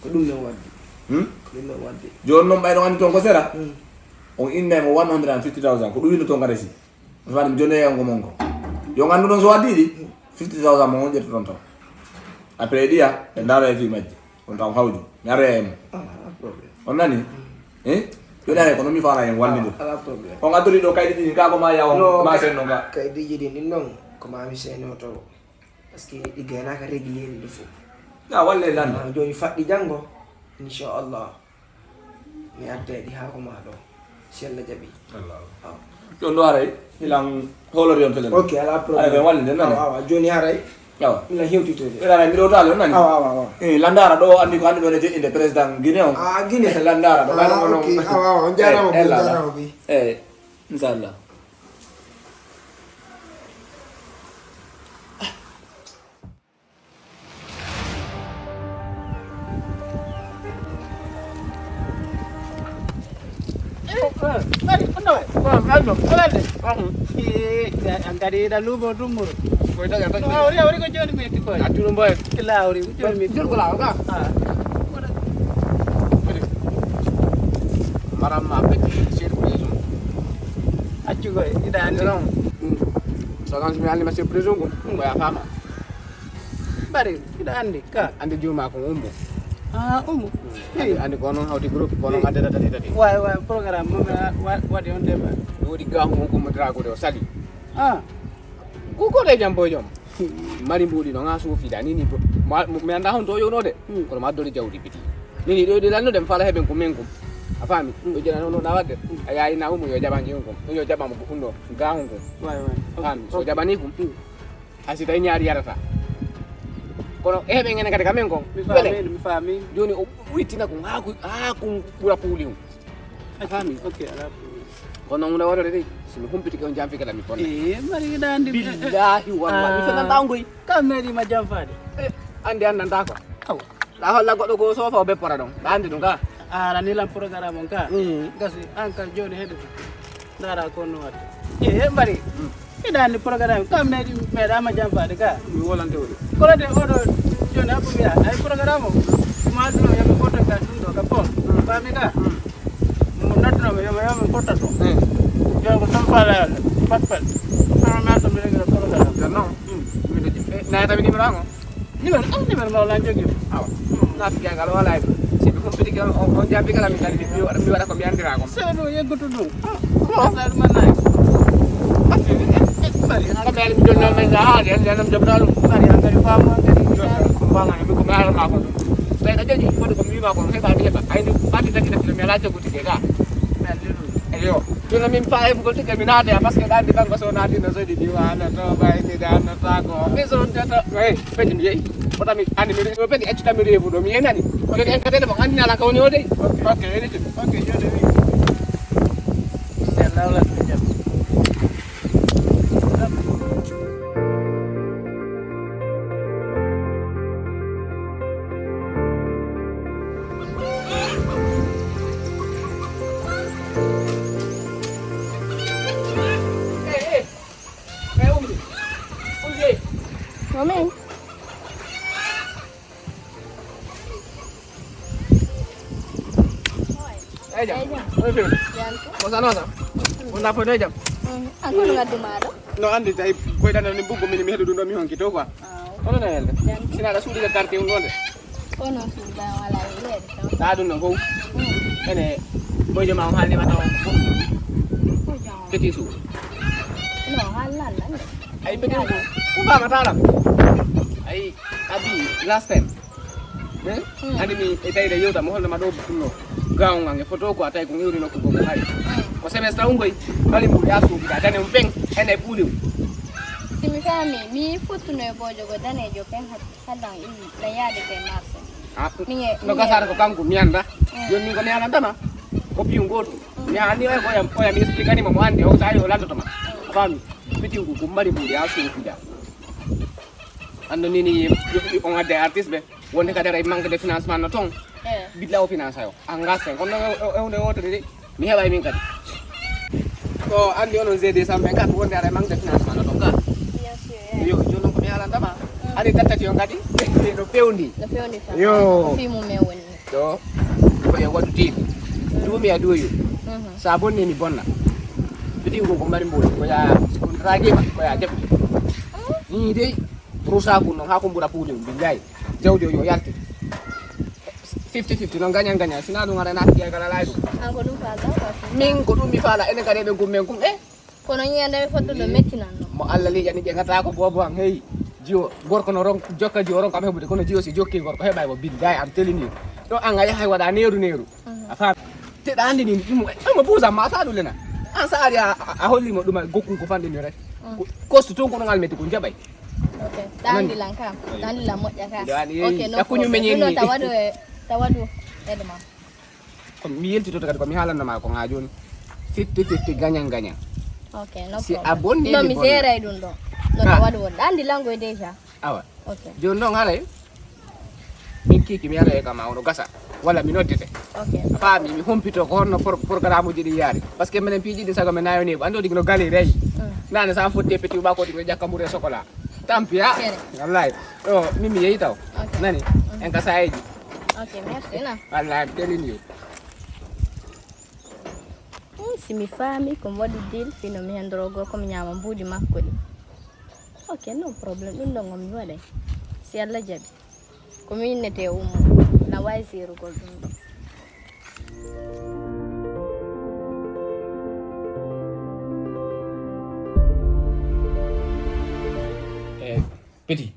Ko ɗum ɗon waddi. Ko ɗum ɗon waddi. Jooni noon ɓayɗo anndi toon ko sera. On innay mo one hundred and fifty thousand ko ɗum winno toon ka resi. Usmane mi jonnee yango mon ko yo nganndu ɗon so waddi ɗi fifty thousand mo on ƴettoton taw. Après ɗiya ɓe ndaaro e fii majji on taw hawju mi aroya e mum. On nani? Eh? Joni are kono mi faala hen wallide. On addori ɗo kaydi ɗi ka ko ma yawa ma senno nga. Kaydiji ɗin ɗin ɗon ko ma mi seno taw parce que ɗi gaynaka régulier ɗi fof. Ya walle lan. Joni faɗɗi janngo inchallah. Mi adda e ɗi haa ko maa ɗo si Allah jaɓi. Jooni ɗo haray hilan hoolori on fele. Ok ala problème. Aray ɓen wallinde nani. Awa awa jooni haray. Awa. Milan hewtitoyde. Ɓeɗa haray mbiɗo taali on nani. Awa awa awa. Eh landara ɗo anndi ko hannde ɗo ne joƴƴinde président Guinée on. Ah Guinée. Landara ɗo ɓayno on. Ok awa awa on jarama bi jarama bi. Eyi inchallah. Kadi ida lumo dummuro. Koy daga tan. Awri awri ko joni mi etti koy. Attuno mboy. Illa awri ko joni mi etti. Jol ko lawo ka. Ah. Maram ma be surprise. Accu koy ida andi. Sagan mi alima surprise ko. Ko ya fama. Bari mbiɗa anndi ka. Anndi juuma ko ummo. Ah ummo. Anndi ko noon hawti groupe ko noon addata tati tati. Waay waay programme mo waɗi on dema. Mi woodi gahu on ko mo dragude o sali. Ah. Ko ko de jam boy jom. Mari mbuɗi no nga suufi da ni ni mi anda hon to yowno de. Kono ma dori jawdi biti. Ni ni do de lanno dem fala heben ko men ko. A fami? Do jena no na wadde. A yayi na ummo yo jabanji on ko. Yo jabamo ko undo gahu ko. Waay waay. Fami so jabani ko. Hay si tawi ñaari yarata. Kono heɓe ngene kadi kamen kon. Mi faami, mi faami. Joni o wittina ko haa ko haa ko ɓura puuli on. A faami? Ok, ala problème. Kono hunde wodore de. Si mi humpiti ko on jampi kala mi ponna. Eh, mari ɗa andi. Billahi wallahi. Mi fenanta on goy. Kam meɗi ma jamfaade. Andi annanta ko. Aw. La holla goɗɗo ko sofa o beppora ɗon. Ɗa andi ɗum ka. Ara ni lan programme on ka. Gasi an ka joni heɗo. Ndara ko no watta. E he mbari. Miɗa andi programme kam ne meɗama jamfaade ka. Mi wolante woni. Kono de oɗo joni abbo wiya ay programme o. Ma ɗum yomi photo ka ɗum ɗo ka pon. Fami ka. Mo nattuno mo yomi yomi photo to. Yo ko tan fala pat pat. Sama ma to mi regira programme. Non. Nayata mi numéro ango. Numéro an numéro ma wala jogi. Awa. Naati gangal wala. Si ɓe humpiti kala on jambi kala min kadi mi waɗa ko mi andira kon. Sewno yeggutu ɗum. Sadu man nayi. Bari ko ɓe mi jonna men da ha den den jom dalu. Bari an kadi faamu an kadi. Ko banga mi ko mara ma ko. Ɓe da joni ko ko mi ma ko he ba mi ba. Ay ni ɓati taki taki mi ala jogu tike ga. Eyo. Tuna min fa e ko tike mi naade parce que dandi banko so naadi no sodi di wala to bay ni dan no tako. Mi so tata. Hey, pedi mi yeyi. Ko tami ani mi pedi accu tami refu do mi yenani. Ko en ka tele mo anni ala ko woni o dey. Ok, ene tun. Ok, joni wi. Sella wala ko jam. Mami. Eyi jam. Oye fewi. Mo sanosa. Wonda foto e jam. An kono ngaddu maɗo. No andi tawi koyɗan ni buggo min mi heɗo ɗum ɗo mi honki to quoi. Kono no helde. Sina aɗa suuɗi ka quartier un ɗonde. Kono suuɗa wala e yeede taw. Ɗa ɗum no fof. Ene boyjo ma o haalnima taw. Keti suuɗi. No haalnan nan. Ay bedi ko. Ko ba matala. Ay abi last time. Andi mi e tawde yewta mo holno ma ɗo ɗumno. Gawngal nge foto ko a tawi ko ŋewri nokku goo ko hari. Ko semestre un goy. Bali mbuɗi a suuɗi ka dane un pen. Ene buuli un. Si mi faami mi fottuno e bojo go danejo pen haddan imi na yaade kay marché. No gasata ko kanko mi anda. Joni min ko mi anantama. Ko piyun gotu. Mi anni oya koya oya mi explique anima mo andi o sayi o landotoma. Faami. Pitiw ko ko mbaɗi mbuɗi a suuɗi da. Anndo ni ni on adde artiste ɓe wonde kadi aray manque de financement no toon. Bidla o finance o engagé kono ewde wotere de mi heɓay min kadi. Ko anndi onon g deux cent vingt-quatre wonde aray manque de financement no toon ka. Yo jooni noon ko mi haalantama. Ani tattati on kadi no fewndi. No fewndi fa Yo. Fi mum e woni. Ɗo ko e waɗu diin duumi a duoyu. So a bonni mi bonna. Bidi ko ko mari mboɗi ko ya. Ragima ko ya jaɓi. Ni dey. Rusa kun noon haa ko mbura puuli billahi. Jawdi o yo yalte. Fifty fifty noon gañan gañan sina ɗum aɗa naati jeegal alaa e ɗum. An ko ɗum fa gawa. Min ko ɗum mi faala enen kadi eɓe gummen kum e. Kono ñande mi fottuɗo mettinan no. Mo allah liƴani ƴeŋata ko boobo am hey. Jiwo gorko no ron jokka jiwo ron kam heɓude kono jiwo si jokki gorko heɓay mo billahi am telini. Ɗo an a yahay waɗa neeru neeru. A faami. Te ɗa andi ni ɗum ɗum buusa ma sa ɗum lena. An sa ari a holli mo ɗum gokkun ko fande ni rek. Kostu ton ko ɗon almeti ko jaɓay. Ok. Ɗa andi lan ka. Ɗa andi lan moƴƴa ka. Ok no. Kuñu meñen ni. Tawaɗo e tawaɗo edema. Ko mi yeltitoto kadi ko mi haalanno ma ko ŋaa jooni. Fifty fifty gañan gañan. Ok no. Si a bonni no mi seeray ɗum ɗo. No tawaɗo won ɗa andi langoy déjà. Awa. Ok. Jooni noon haray min kiiki mi ara e kama ono gasa walla mi noddete. Ok. A faami mi humpito ko honno programme uji ɗi yaari parce que minen piiji ɗi sago mi nayoni ko andi o ɗigi no gali reyi. Nane sa fotti e petit ba ko ɗigi no ƴakka mburu e sokola. Tampiya. Wallahi. Ɗo min mi yehi taw. Nani. En ka sayeji. Ok merci na. Wallahi mi telini yo. Si mi faami ko mi waɗi dil fino mi hendoro gorko mi ñaama mbuuɗi makko ɗi. Ok no problème ɗum ɗon on mi waɗay si allah jaɓi. Ko mi innete ummo na wawi sirugol ɗum ɗo. Peti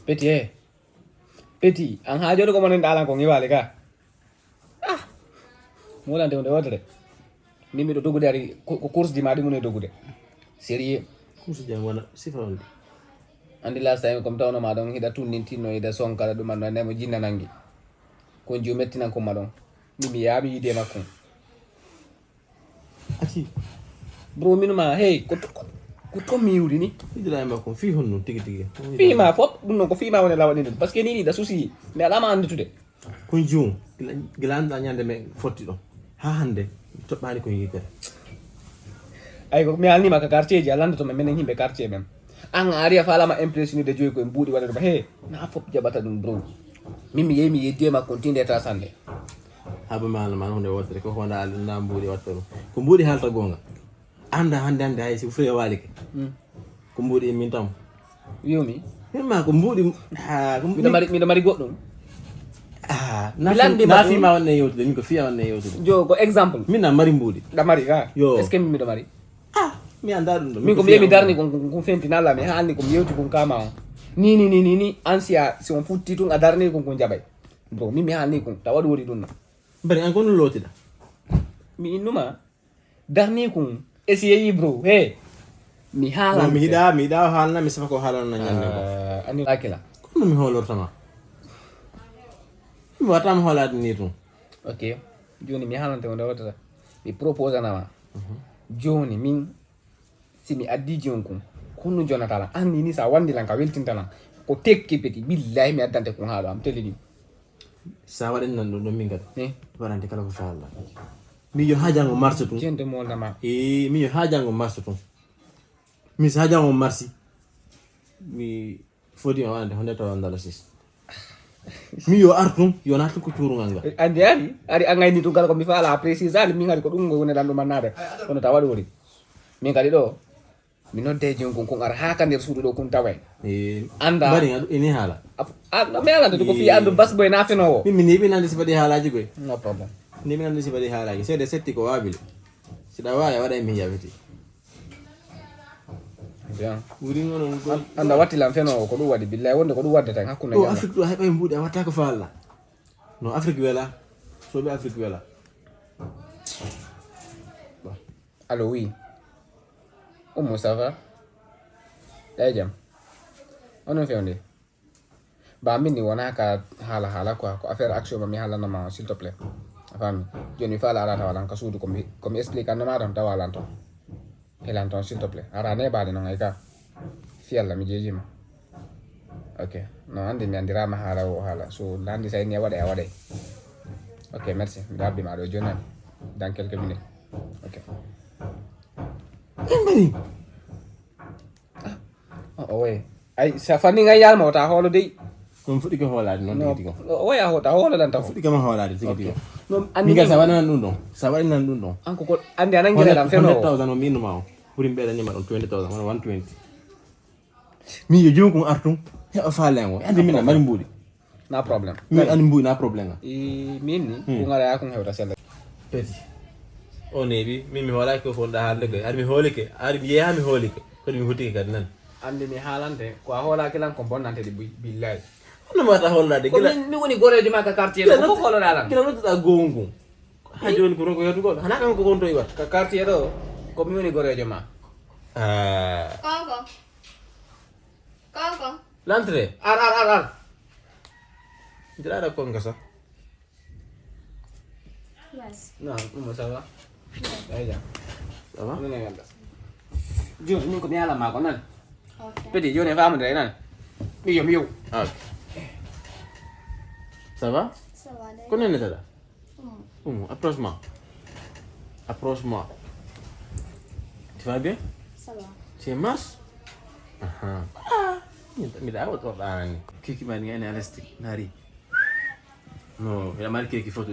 peti e peti an ha joni ko monen ɗalan ko ngiwali ka. Molante hunde wotere. Min miɗo dogude ari ko course ji ma ɗi mune dogude. Sérieux. Course ji am wona sifa on. Andi last time comme tawno ma ɗon hiɗa tunnintinno hiɗa sonkala ɗum anno anemo jinna nangi. Kon jiw mettinan kon ma ɗon. Ni mi yaami yide makko. Ati. Bro, min ma hey ko to- ko- ko to mi wuri ni. Idira e makko fi honno tigi tigi. Fima fop ɗum non ko fima woni lawaɗi ɗum parce que ni ni da souci. Mi alama anndude. Kon jiw gila gila anda ñande me fotti ɗo ha hande. Toɓɓani ko yitere. Ay ko mi alnima ka quartier ji a landoto men minen yimɓe quartier men. An a ari a falama impressionnude joyi koye mbuuɗi waɗata ba he na fop jaɓata ɗum bro. Min mi yehi mi yeddi e makko tinde ta sande. Haba mala mala hunde wotere ko honda ali na mbuuɗi watta ɗum. Ko mbuuɗi haalta gonga. Anda hande hande hay si fure walike. Ko mbuuɗi min tam. Wiwmi. Min ma ko mbuuɗi ha ko miɗo mari miɗo mari goɗɗum. Ah, na Milan fi- di na mbaɗɗum. Fi ma wanne yewtude min ko fiya wanne yewtude. Jo ko exemple. Min na mari mbuuɗi. Ɗa mari ka? Yo. Est-ce que min miɗo mari? Ah, mi anda ɗum ɗo. Min ko mi yemi darni kon kon fenti nalla mi haalni ko mi yewti kon kama on. Ni ni ni ni ni ansiya si on futti tun a darni kon kon jaɓay. Bro min mi haalni kon tawa ɗum woni ɗum no. Bari an kon lotiɗa. Mi innuma darni kon esiyeyi bro he. Mi haalante. Mi hiɗa mi hiɗa haalna mi safa ko haalana ñande ko. Ani akila. Kono mi hoolortama. Mi wata mi hoolaade ni tun. Ok. Joni mi haalante wonde waɗata. Mi propose anama. Joni min si mi addiji on kun kunnu jonata lan anni ni sa wandi lan ka weltinta lan. Ko tekki peti billahi mi addante kun haalo am tellini. Sa waɗani nan ɗum ɗon min kadi. Eh. Waɗante kala ko faalɗa. Mijo ha jango marso tun. Jente mo nama. E mijo ha jango marso tun. Mi sa jango marsi. Mi fodi ma waɗante honde tawa ndala sis. Mi yo artum yo natu ko cuurungal ngal. Andi ari ari a ngayni tun kala ko mi faala a précisali min ari ko ɗum ngo woni lanɗo mannade. Kono tawa ɗo woni min kadi ɗo. Mi nodde jonkun kun ara ha ka nder suudu ɗo kun taway. Anda bari nga ini hala. Ando mi alanta ko fi ando bas boy na fenowo. Min mi ni min andi sifadi halaji koy. No problem. Ni min andi sifadi halaji sede setti ko wabile. Siɗa wawi a waɗa e min yawete. Bien. Wuri ngono ko anda watti lan fenowo ko ɗum waɗi billahi wonde ko ɗum wadde tan hakkunde. Ɗo afrique ɗo heɓa e mbuuɗi a watta ko falla. No afrique wela. Soɓe afrique wela. Allo oui. Oumou ça va? Ɗay jam. Onon fewde? Ba min ni wona ka hala hala quoi ko affaire action ma mi halanama on s'il te plaît. A fami? Joni mi fala ala tawa lan ka suudu ko mi ko mi explique annama ton tawa lan ton. Helan ton s'il te plaît. Ara ne bade non ay ka. Fi Allah mi jejima. Ok. No andi mi andirama hala o hala so landi say ni a waɗay a waɗay. Ok merci. Mi dabbi ma ɗo joni. Dans quelques minutes. Ok. Embani. O way ay sa fanni ngay yalma wota hoolo dey. Ɗum fuɗɗike hoolaade noon tigi tigi. O way a hoota hoolo lan taw. Fuɗɗike ma hoolaade tigi tigi. Min ka sa waɗanan ɗum ɗon sa waɗanan ɗum ɗon. An ko ko ande anan gila lan feno. Hundred thousand o mi innuma o ɓuri mi ɓeydanima ɗum twenty thousand wona one twenty. Min yo jonkun artum heɓa faale an o ande min a mari mbuuɗi. Na problème. Min ani mbuy na problème a. Min ni ko ngara ya ko hewta sella. Peti. O nebi min mi hoolaki ko fonda haalde koy ar mi hoolike ar mi yeha mi hoolike. Ko mi hutike kadi nan. Andi mi haalante ko a hoolaki lan ko bonnante de billahi. Hono mata hoolade gila. Ni woni gorejo ma ka quartier ko fof hooloɗa lan. Gila nodduɗa gongu. Ha joni ko ronko yetugol hana kan ko gonto iwat ka quartier ɗo. Ko mi woni gorejo ma. Koko. Koko. L'entrée. Ar ar ar ar. Jiraɗa konga sa. Merci. Non, comment ça va? Ay jam. Ça va? Minen ganda. Joni min ko mi ala ma ko nan. Ok. Petit joni famande nan. Mi yo mi yo. Ok. Ça va? Ça va. Ko nene tala? Oumou, approche-moi. Approche-moi. Tu vas bien? Ça va. Tu es marche? Aha. Ah. Mira, mira, otra. Kiki mani ene alastik nari. No, ila mari kiki foto.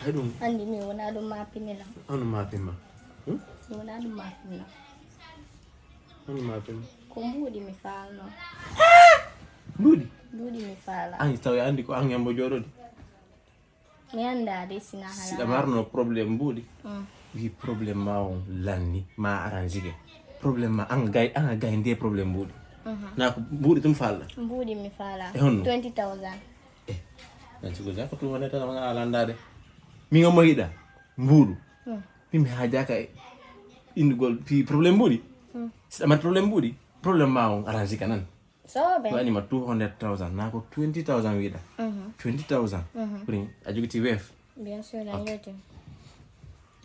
Hay ɗum. Andi mi wona ɗum mapini la. Ano mapima. Hmm? Mi wona ɗum mapini la. Ano mapima. Ko mbuuɗi mi falno. Mbuuɗi? Mbuuɗi mi fala. An tawi andi ko an yambo joɗode. Mi anndaa de sina hala. Siɗa marno problème mbuuɗi. Wi problème ma on lanni ma arrangike. Problème ma an gay an gay nde problème mbuuɗi. Na ko mbuuɗi tum falla. Mbuuɗi mi fala. E honno? Twenty thousand. Eh. Nan sigo jaka tu wane tan nga alandade. Mi ngam mo hiɗa mbuuɗu. Min mi hajaka e indugol fi problème mbuuɗi. Siɗa mari problème mbuuɗi. Problème ma on arrangika nan. Soɓe. Ko anima two hundred thousand. Na ko twenty thousand wiɗa. Mhm. Twenty thousand. Mhm. Kuni a jogiti wef. Bien sûr, a jogiti.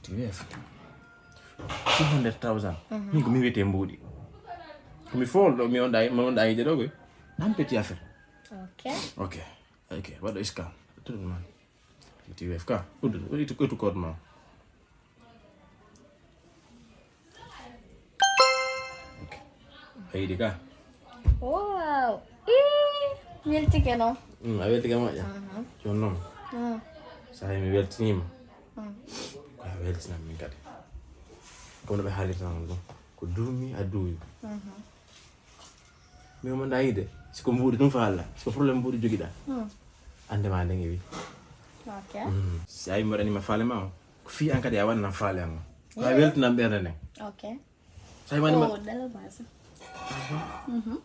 Ti wef. Two hundred thousand. Mhm. Min ko mi wiyete mbuuɗi. Ko mi fool ɗo mi on ɗayi, mi on ɗayi ɗo koy. Nan petit affaire. Ok. Ok. Ok. Waɗo iskam. Tout le monde. Ti wef ka. Udu, udu, udu code ma. A yiɗi ka? Wow. Ii, weltike no. Mm, a weltike moƴƴa. Mhm. Jooni noon. Mm. So hay mi weltiniima. Mm. Ko a weltinan min kadi. Kono ɓe haalirta noon ɗum. Ko duumi a duuwi. Mhm. Min mo nda yide. Siko mbuuɗi ɗum faalɗa. Siko problème mbuuɗi jogiɗa. Hmm. Ande ma nden e wi. Ok. Mm. Si a yimɓe waɗanima faale ma o. Ko fii an kadi a waɗanan faale an o. Ko a weltinan ɓernde nden. Ok. So a yimani ma. Oh, dala basa. Mhm.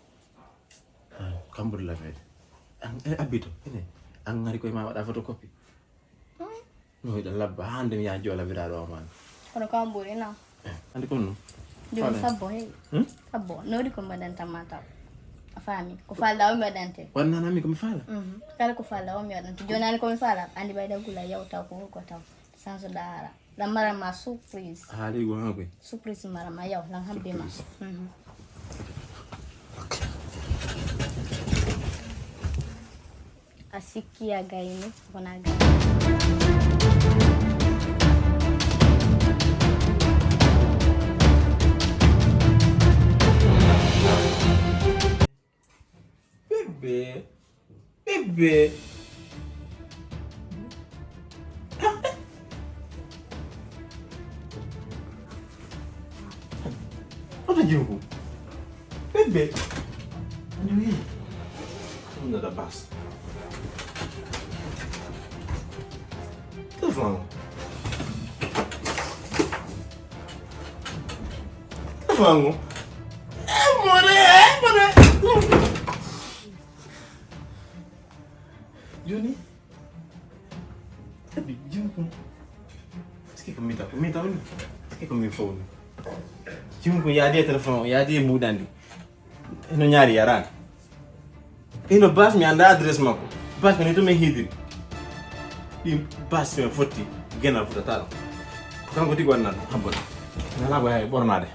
Kambude lamede. An e abito. Ene. An ngari koye ma waɗa photocopie. No hiɗa labba hande mi yaha joola biraɗo o man. Kono kam ɓuri no. Eh, andi kon no. Joni sabbo hey. Hmm? Sabbo. Nori ko mbaɗanta ma taw. A faami. Ko falɗa o mi waɗante. Wannanami ko mi fala. Mhm. Kala ko falɗa o mi waɗante. Joni ani ko mi fala. Andi ɓayda gula yawta ko ko taw. Sanso dara. La mara ma surprise. Hali go ha koy. Surprise mara ma yaw lan habbe ma. Mhm. A sikki a gayni wona gayni. Bébé, bébé. Oto jiw ko bébé. Anyway, ɗum nata bas. Téléphone. Téléphone. Eh, mone, eh, mone. Joni. Tabi jimkum. Sike ko mita ko mita woni. Sike ko mi fowni. Jimkum yaadi e téléphone o yaadi e mbuɗandi. Eno ñaari yarani. Ino bas mi anda adresse makko. Bas ko ni to mi hidiri. Ɗi bas mi fotti genal fotata ɗo. Ko kanko tigi wannata ɗum habbata. Nana ko yawi ɓornade.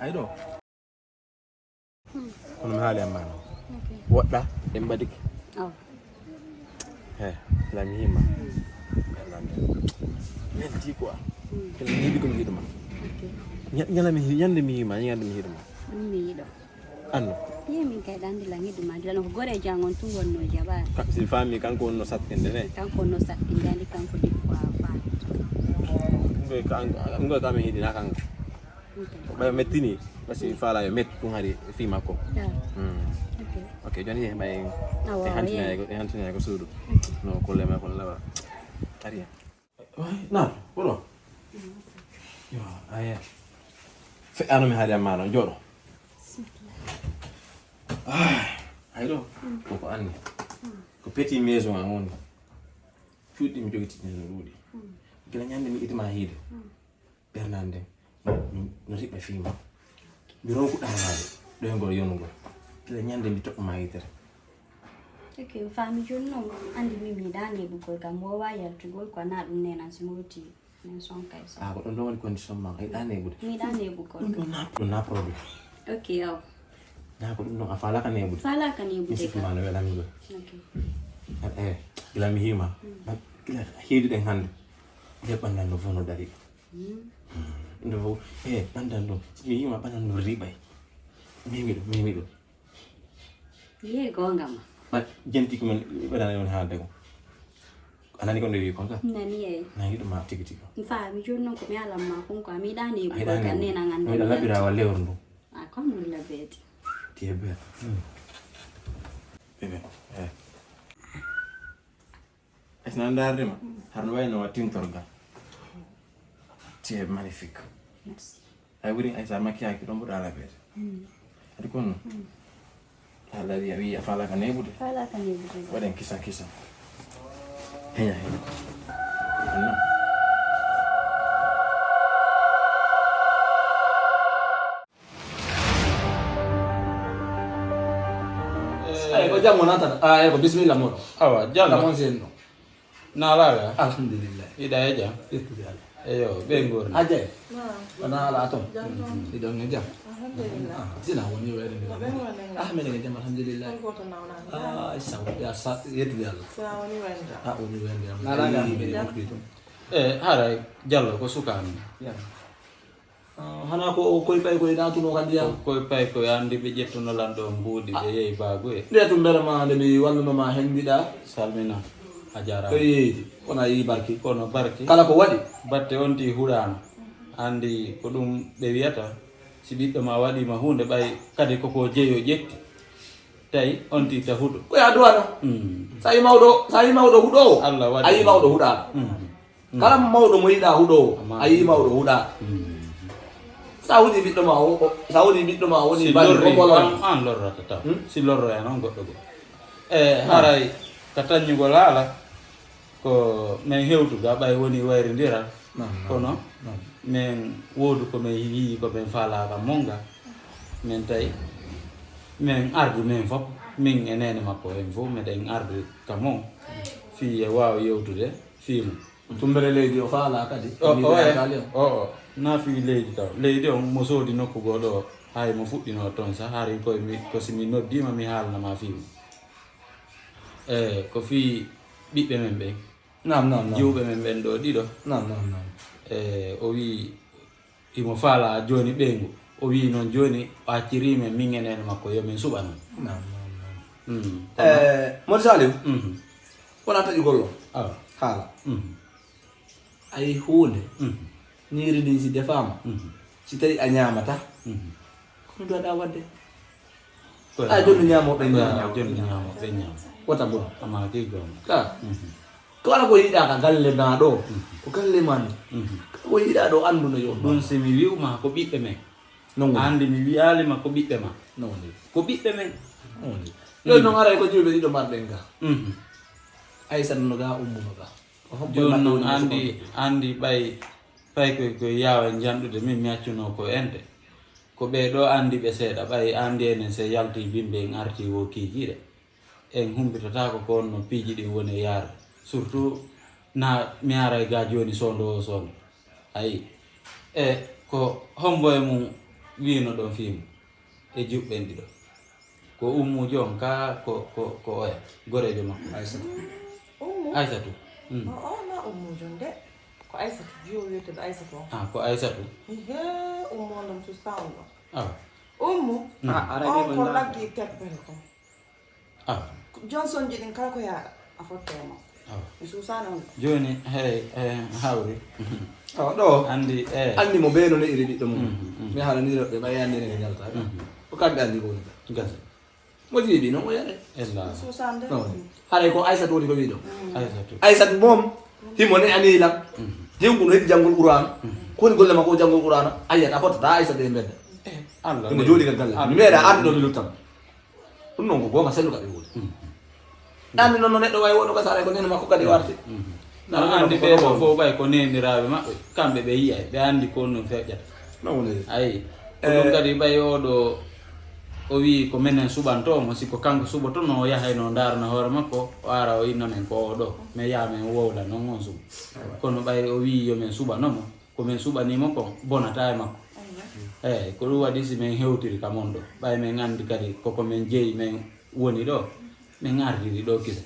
Ay ɗo. Kono mi haali amma no. Woɗɗa en mbaɗiki. He la mi hima. Weldi quoi. Kala mi yiɗi ko mi yiɗuma. Ñande mi ñande mi hima ñande mi yiɗuma. Ɗum mi yiɗo. Anno. Ye min kay ɗandi la yiɗuma dila no ko gore jangon tun wonno jaba. Si fami kanko wonno sattinde ne. Kanko wonno sattinde andi kanko di fois fa. Ngoy kanko ngoy kam yiɗi na kanko. Ɓay mettini parce que fala yo mettu tun hari fi makko. Ok. Ok joni ye ɓay e hantina ko e hantina ko suudu. No kolle ma kono lawa. Ari. Nato ɓuuro. Yo aye. Feƴƴano mi haali amma noon jooɗo. Ay ɗo koko anni ko petit maison an woni. Cuuɗi ɗi mi jogiti ɗin no ɗuuɗi. Gila ñande mi itima hiide. Ɓernande nden no riɓɓe fiima. Mi ronku ɗaanaade ɗoyngol yonugol. Gila ñande mi toɓɓuma yitere. Ok, faami jooni noon, anndi min mi yiɗaa neeɓugol kam, mi woowaa yaltugol quoi, na ɗum neenan si mi woti min son kay so. Ah, ko ɗum ɗon woni condition ma, a yiɗaa neeɓude? Mi yiɗaa neeɓugol. Ɗum ɗon na ɗum na problème. Ok, aw. Na ko ɗum ɗon a faalaaka neeɓude? Faalaaka neeɓude kam. Sifma no welanmi ɗum. Ok. Eh, gila mi hiima. Gila heedi ɗen hannde. Nde ɓanndan no fof no dari. Nde fof, eh, ɓanndan ɗum. Si mi hiima ɓanndan no riɓay. Mimi ɗum, mimi ɗum. Yee goonga ma. Ɓat jenti ko men ɓeɗana yon haalde ko. A nani ko nde wi kon ka? Nani, eyi. Na yiɗuma tigi tigi. Mi faami jooni noon ko mi alan ma kon ko a mi yiɗaani e ɓural kan nena ngannda. Mi yiɗa laɓira wa lewru ndu. A ko alhamdulillah beeti. Ti e beeta. Bebe. Eh. Ay sina ndaarde ma. Har no wayno wa tintorgal. Ti e magnifique. Merci. Ay wuri ay sa makki ay kiɗon buɗa ala beeta. Adi kono. Ala wiya wiya fala ka nebude. Fala ka nebude. Waɗen kisa kisa. Heña heña. Anna. Ay ko jammo natata. Ah, ay ko bismillah mo. Awa, jammo. Mon senno. Naalaaga? Alhamdulillah. Iɗa e jam? Yettude Allah. Eyo, ɓe ngorni. Ajay. Naam. Wona ala toon. Jam toon. Iɗon e jam? Alhamdulillah. Ah, sina woni wayde nde. No ɓe woni nde? Ah, minen e jam, alhamdulillah. Hol gooto nawnaani? Ah, saw, ya sa, yettude Allah. Sina woni wayde. Ah, woni wayde. Naalaaga? Minen e jam. Mofti toon. E, haray Jallo ko suka min. Ya. Ah, hana ko koye pay koye natunoo kadi ya? Ko koye pay koye anndi ɓe ƴettuno lan ɗo mbuuɗi, ɓe yehi baagu e. Nde tum mbere ma nde mi walluno ma henndiɗa. Salmina. A jaaraama. Ko yeeydi, kono a yii barki. Kono barki. Kala ko waɗi. Batte on ti huɗaano. Anndi ko ɗum ɓe wiyata, si ɓiɗɗo ma waɗiima huunde ɓay kadi koko jeyo ƴetti. Tawi on ti ta huɗo. Ko ya duwana. Mm. Sa yi mawɗo, sa yi mawɗo huɗoowo. Allah waɗi. A yi mawɗo huɗaano. Mm. Kala mawɗo mo yiɗa huɗoowo, a yii mawɗo huɗa. Sa huɗi ɓiɗɗo ma o, o- sa huɗi ɓiɗɗo ma o woni si bani lorri, ko bolo. An, an lorrata taw. Hmm? Si lorroya noon goɗɗo goo. E haray ka taññugol haala, ko min hewtuga ɓay woni wayrindiral. Naam, naam, kono naam. Min woodu ko min yii ko min faalaka monga. Min tawi min ardu min fof, min e neene makko en fof miɗen ardu ka mon. Fii e waawa yewtude fii mum. Tumbere leydi o faala kadi. O, o, e, o, o. Na fii leydi taw. Leydi on mo soodi nokku goo ɗo, hay mo fuɗɗinoo toon sah, hari koye mi, ko si mi noddiima, mi haalna ma fii mum. E, ko fii ɓiɓɓe men ɓen. Naam, naam, naam. Jiwɓe men ɓen ɗo ɗiɗo. Naam, naam, naam. E, o wii, imo faala jooni ɓeyngu. O wii noon jooni, o acciriima min e neene makko, yo min suɓa noon. Naam, naam, naam. Mm. E, Modi Saliou? Mhm. Wona taƴugol o. Awa. Haala. Mhm. A yii huunde. Mhm. Ñiiri ndin si defaama. Mhm. Si tawi a ñaamata. Mhm. Kono duwaɗa waɗde. Ko a jonni ñaamo ɓe ñaama. Jonni ñaamo ɓe ñaama. Wota bon. Amma ki gom. Ka. Mhm. Kala ko yiɗa ka galle ma ɗo. Mhm. Ko galle ma ni. Mhm. Kala ko yiɗa ɗo anndu no yo. Ɗum si mi wi'uma ko ɓiɓɓe men. Non woni. Anndi mi wi'aali ma ko ɓiɓɓe ma. Non woni. Ko ɓiɓɓe men. Non woni. Yo non aray ko jiwɓe ɗiɗo marɗen ga. Mhm. Aysata no ga, Ummu no ga. Ko hombo jooni noon anndi, anndi ɓay, ɓay ko, ko yaawa janɗude min mi accunoo ko ente. Ko ɓee ɗo anndi ɓe seeɗa, ɓay anndi enen se yalti bimbi en arti wo kiikiiɗe. En humbitataako ko on no piiji ɗin woni e yaarde. Surtout na mi aray ga jooni sondo o sondo. Ayi. E ko hombo e mum wiino ɗon fii mum? E juɓɓen ɗiɗo. Ko Ummu joom ka ko, ko, ko oya, goreejo makko. Aysatu. Ummu? Aysatu. Mm. O, o, na Ummu joom de. Ko Aysatu, jiwo wiyeteeɗo Aysatu on. Ah, ko Aysatu? Ihe, Ummu on ɗon susta on ɗon. Awa. Ummu? Mm. Ah, aray on ko laggi teppere kon. Awa. Johnson ji ɗin kala ko yaaɗa, a fotte e makko. Awa. Mi suusaani on ɗon. Jooni, hey, hey, hawri. Awa, ɗo. Anndi, eh. Anndi mo beeno ne iri ɓiɗɗo mum. Mhm, mhm. Mi haalani rewɓe, ɓay anndi ne ñalta. Mhm. Ko kamɓe anndi ko woni ka. Gasa. Mo jiiɓi noon o yare. Ella. Mi suusaani de. Non. Haray ko Aysatu woni ko wiɗo. Aysatu. Aysatu moom, himo ne ani lan. Mhm. Jewgu no heɓi janngol Qur'aana. Mhm. Ko woni golle makko o janngol Qur'aana? Ayyata a fottata Aysatu e mbedda. Eh, Allah. Himo jooɗi ka galle. Allah. Mi meeɗa arde ɗo mi luttamo. Ɗum noon ko goonga selluka ɓe woni. Mhm. Anndi noon no neɗɗo wayi wono ka saare ko nene makko kadi warti. Mhm. No anndi ɓe ɗo fof ɓay ko neeniraaɓe maɓɓe, kamɓe ɓe yi'ay, ɓe anndi ko on ɗum feƴƴata. No woni. Ayi. Ko ɗum kadi ɓay oo ɗo o wi'i ko menen suɓantoo mo, si ko kanko suɓotonoo, o yahay no ndaarna hoore makko, o ara o inna men ko oo ɗo, men yaha men wowla noon on suɓa. Kono ɓay o wi'i yo men suɓano mo, ko men suɓanii mo kon bonataa e makko. Eyi, ko ɗum waɗi si men hewtiri ka mon ɗo, ɓay men anndi kadi koko men jeyi men woni ɗo, men ardiri ɗo kisa.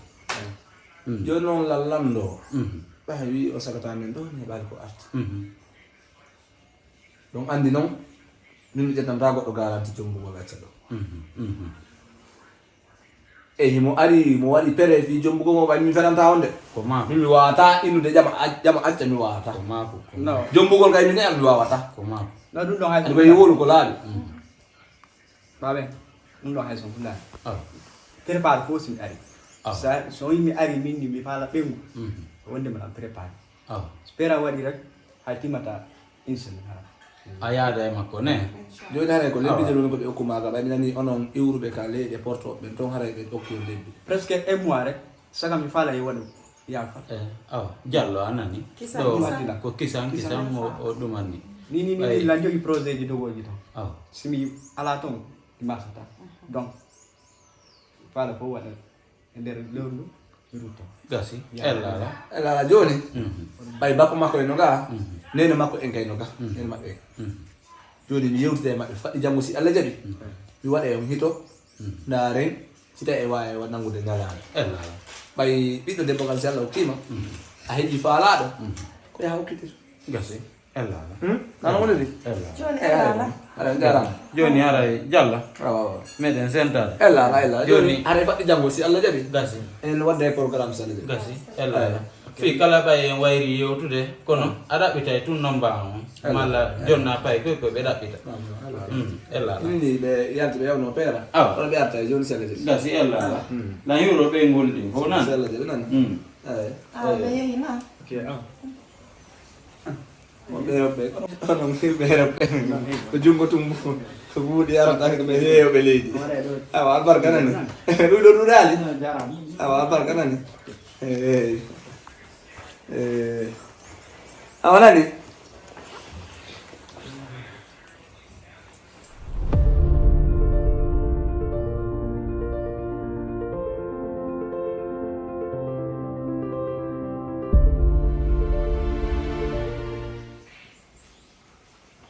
Mm. Jooni noon lallanɗo o, mhm, ɓay wi'i o sagataa men ɗo, ne ɓaali ko arti. Mhm. Ɗum anndi noon, min mi ƴettantaa goɗɗo garanti jombugol acca ɗo. Mhm, mhm. E himo ari, mo waɗi pere fii jombugol mo, ɓay mi fenanta on de. Ko maako. Min mi waawata inude ƴama ac-, ƴama acca, mi waawata. Ko maako, ko No. maako. Jombugol kay min e am mi waawata. Ko maako. No, ɗum ɗon hay Aɗa wayi wolu ko laaɓi. Mm. Baabe, ɗum ɗon hay son fulaani. Awa. Prépare fof si mi ari. Awa. Sa, so mi ari min ni mi faala ɓengu. Mhm. Wonde mbaɗa prépare. Awa. So prépare waɗi rek, hay timmata une semaine hara. A yaada e makko ne? Jooni haray ko lebbi Awa. Tati woni ko ɓe okku maaga, ɓay mi nani onon iwruɓe ka leyɗe Porto, ɓen ton haray ɓe okki on lebbi. Presque un mois rek, saka mi faala e waɗu yaafa. Eh, awa, Jallo a nani? Kisan, Ɗo kisan. Ko kisan, kisan, Kisan, o, kisan. O ɗumanni. Ni, ni, ni, Ɓay ni, lan jogi projet ji dogooji ton. Awa. Si mi alaa ton, mi maasata. Aha. Donc, faala fof waɗa e nder lewru ndu, mi rutto. Gasi. Ya. Ella ala. Ella ala jooni. Mhm. Ɓay bappa makko en no ga, Mhm. neene makko en kay no ga, Mhm. neene maɓɓe en. Mhm. Jooni mi yewtida e maɓɓe faɗɗi janngo si Allah jaɓi. Mhm. Mi waɗa e on hito, Mhm. ndaaren, si tawi e waawi wa nanngude ñalaande. Ella ala. Ɓay ɓiɗɗo debbo kan si Allah okkiima, Mhm. a heɓi faalaaɗo, Mhm. ko yaha okkitir. Gasi. Ella ala. Hmm? Nana woni de? Ella ala. Jooni Eh, ella ala. Aɗa jaaraama. Jooni haray Jalla. Awa, awa. Meɗen sentaade. Ella ala, ella ala. Jooni Jooni haray faɗɗi janngo si Allah jaɓi. Gasi. En wadda e programme si Allah jaɓi. Gasi. Ella ala. Awa. Fii kala ɓay en wayri yewtude, kono a ɗaɓɓitay tun nomba on. Ella. Malla Ella. Jonna pay koy ko ɓe ɗaɓɓita. Ella. Hmm. Ella ala. Inni ɓe yalti ɓe yawno peera. Awa. Kono ɓe arta e jooni si Allah jaɓi. Gasi ella ala. Hmm. Na hiwro ɓe ngol ɗin fof nan. Si Allah jaɓi nan. Hmm. Eyi. Awa, ɓe yehi na. Ok, awa. Woɓɓe Erope ɓe, kono, kono ɓe Erope ɓe, ko junngo tun bu-, ko buuɗi arata ko ɓe yeeyooɓe leydi. Awa, albarka nani. Ɗum ɗo ɗuuɗaali. Awa, albarka nani. Eh, eh. Awa nani.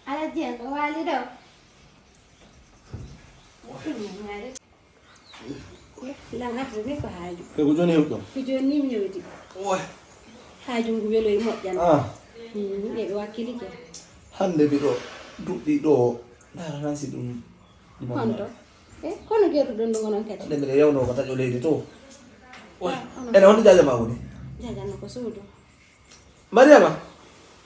Alhaji en ɗo waali ɗo. Lan arde ni ko haaju. Kay ko jooni heɓɗon? Ko jooni ni mi yewti. Oy. Haaju ngu weloyi moƴƴan. Ah. Mm, eɓe wakkilike. Hannde mbiɗo duɗɗi ɗo, ndaara nan si ɗum. Honto? E, kono gertuɗon ɗum onon kadi? Hannde mbiɗo yawno ko taƴo leydi to. Oy. Ah, onon. Ene honto jaaja ma woni? Jaaja no ko suudu. Mariama.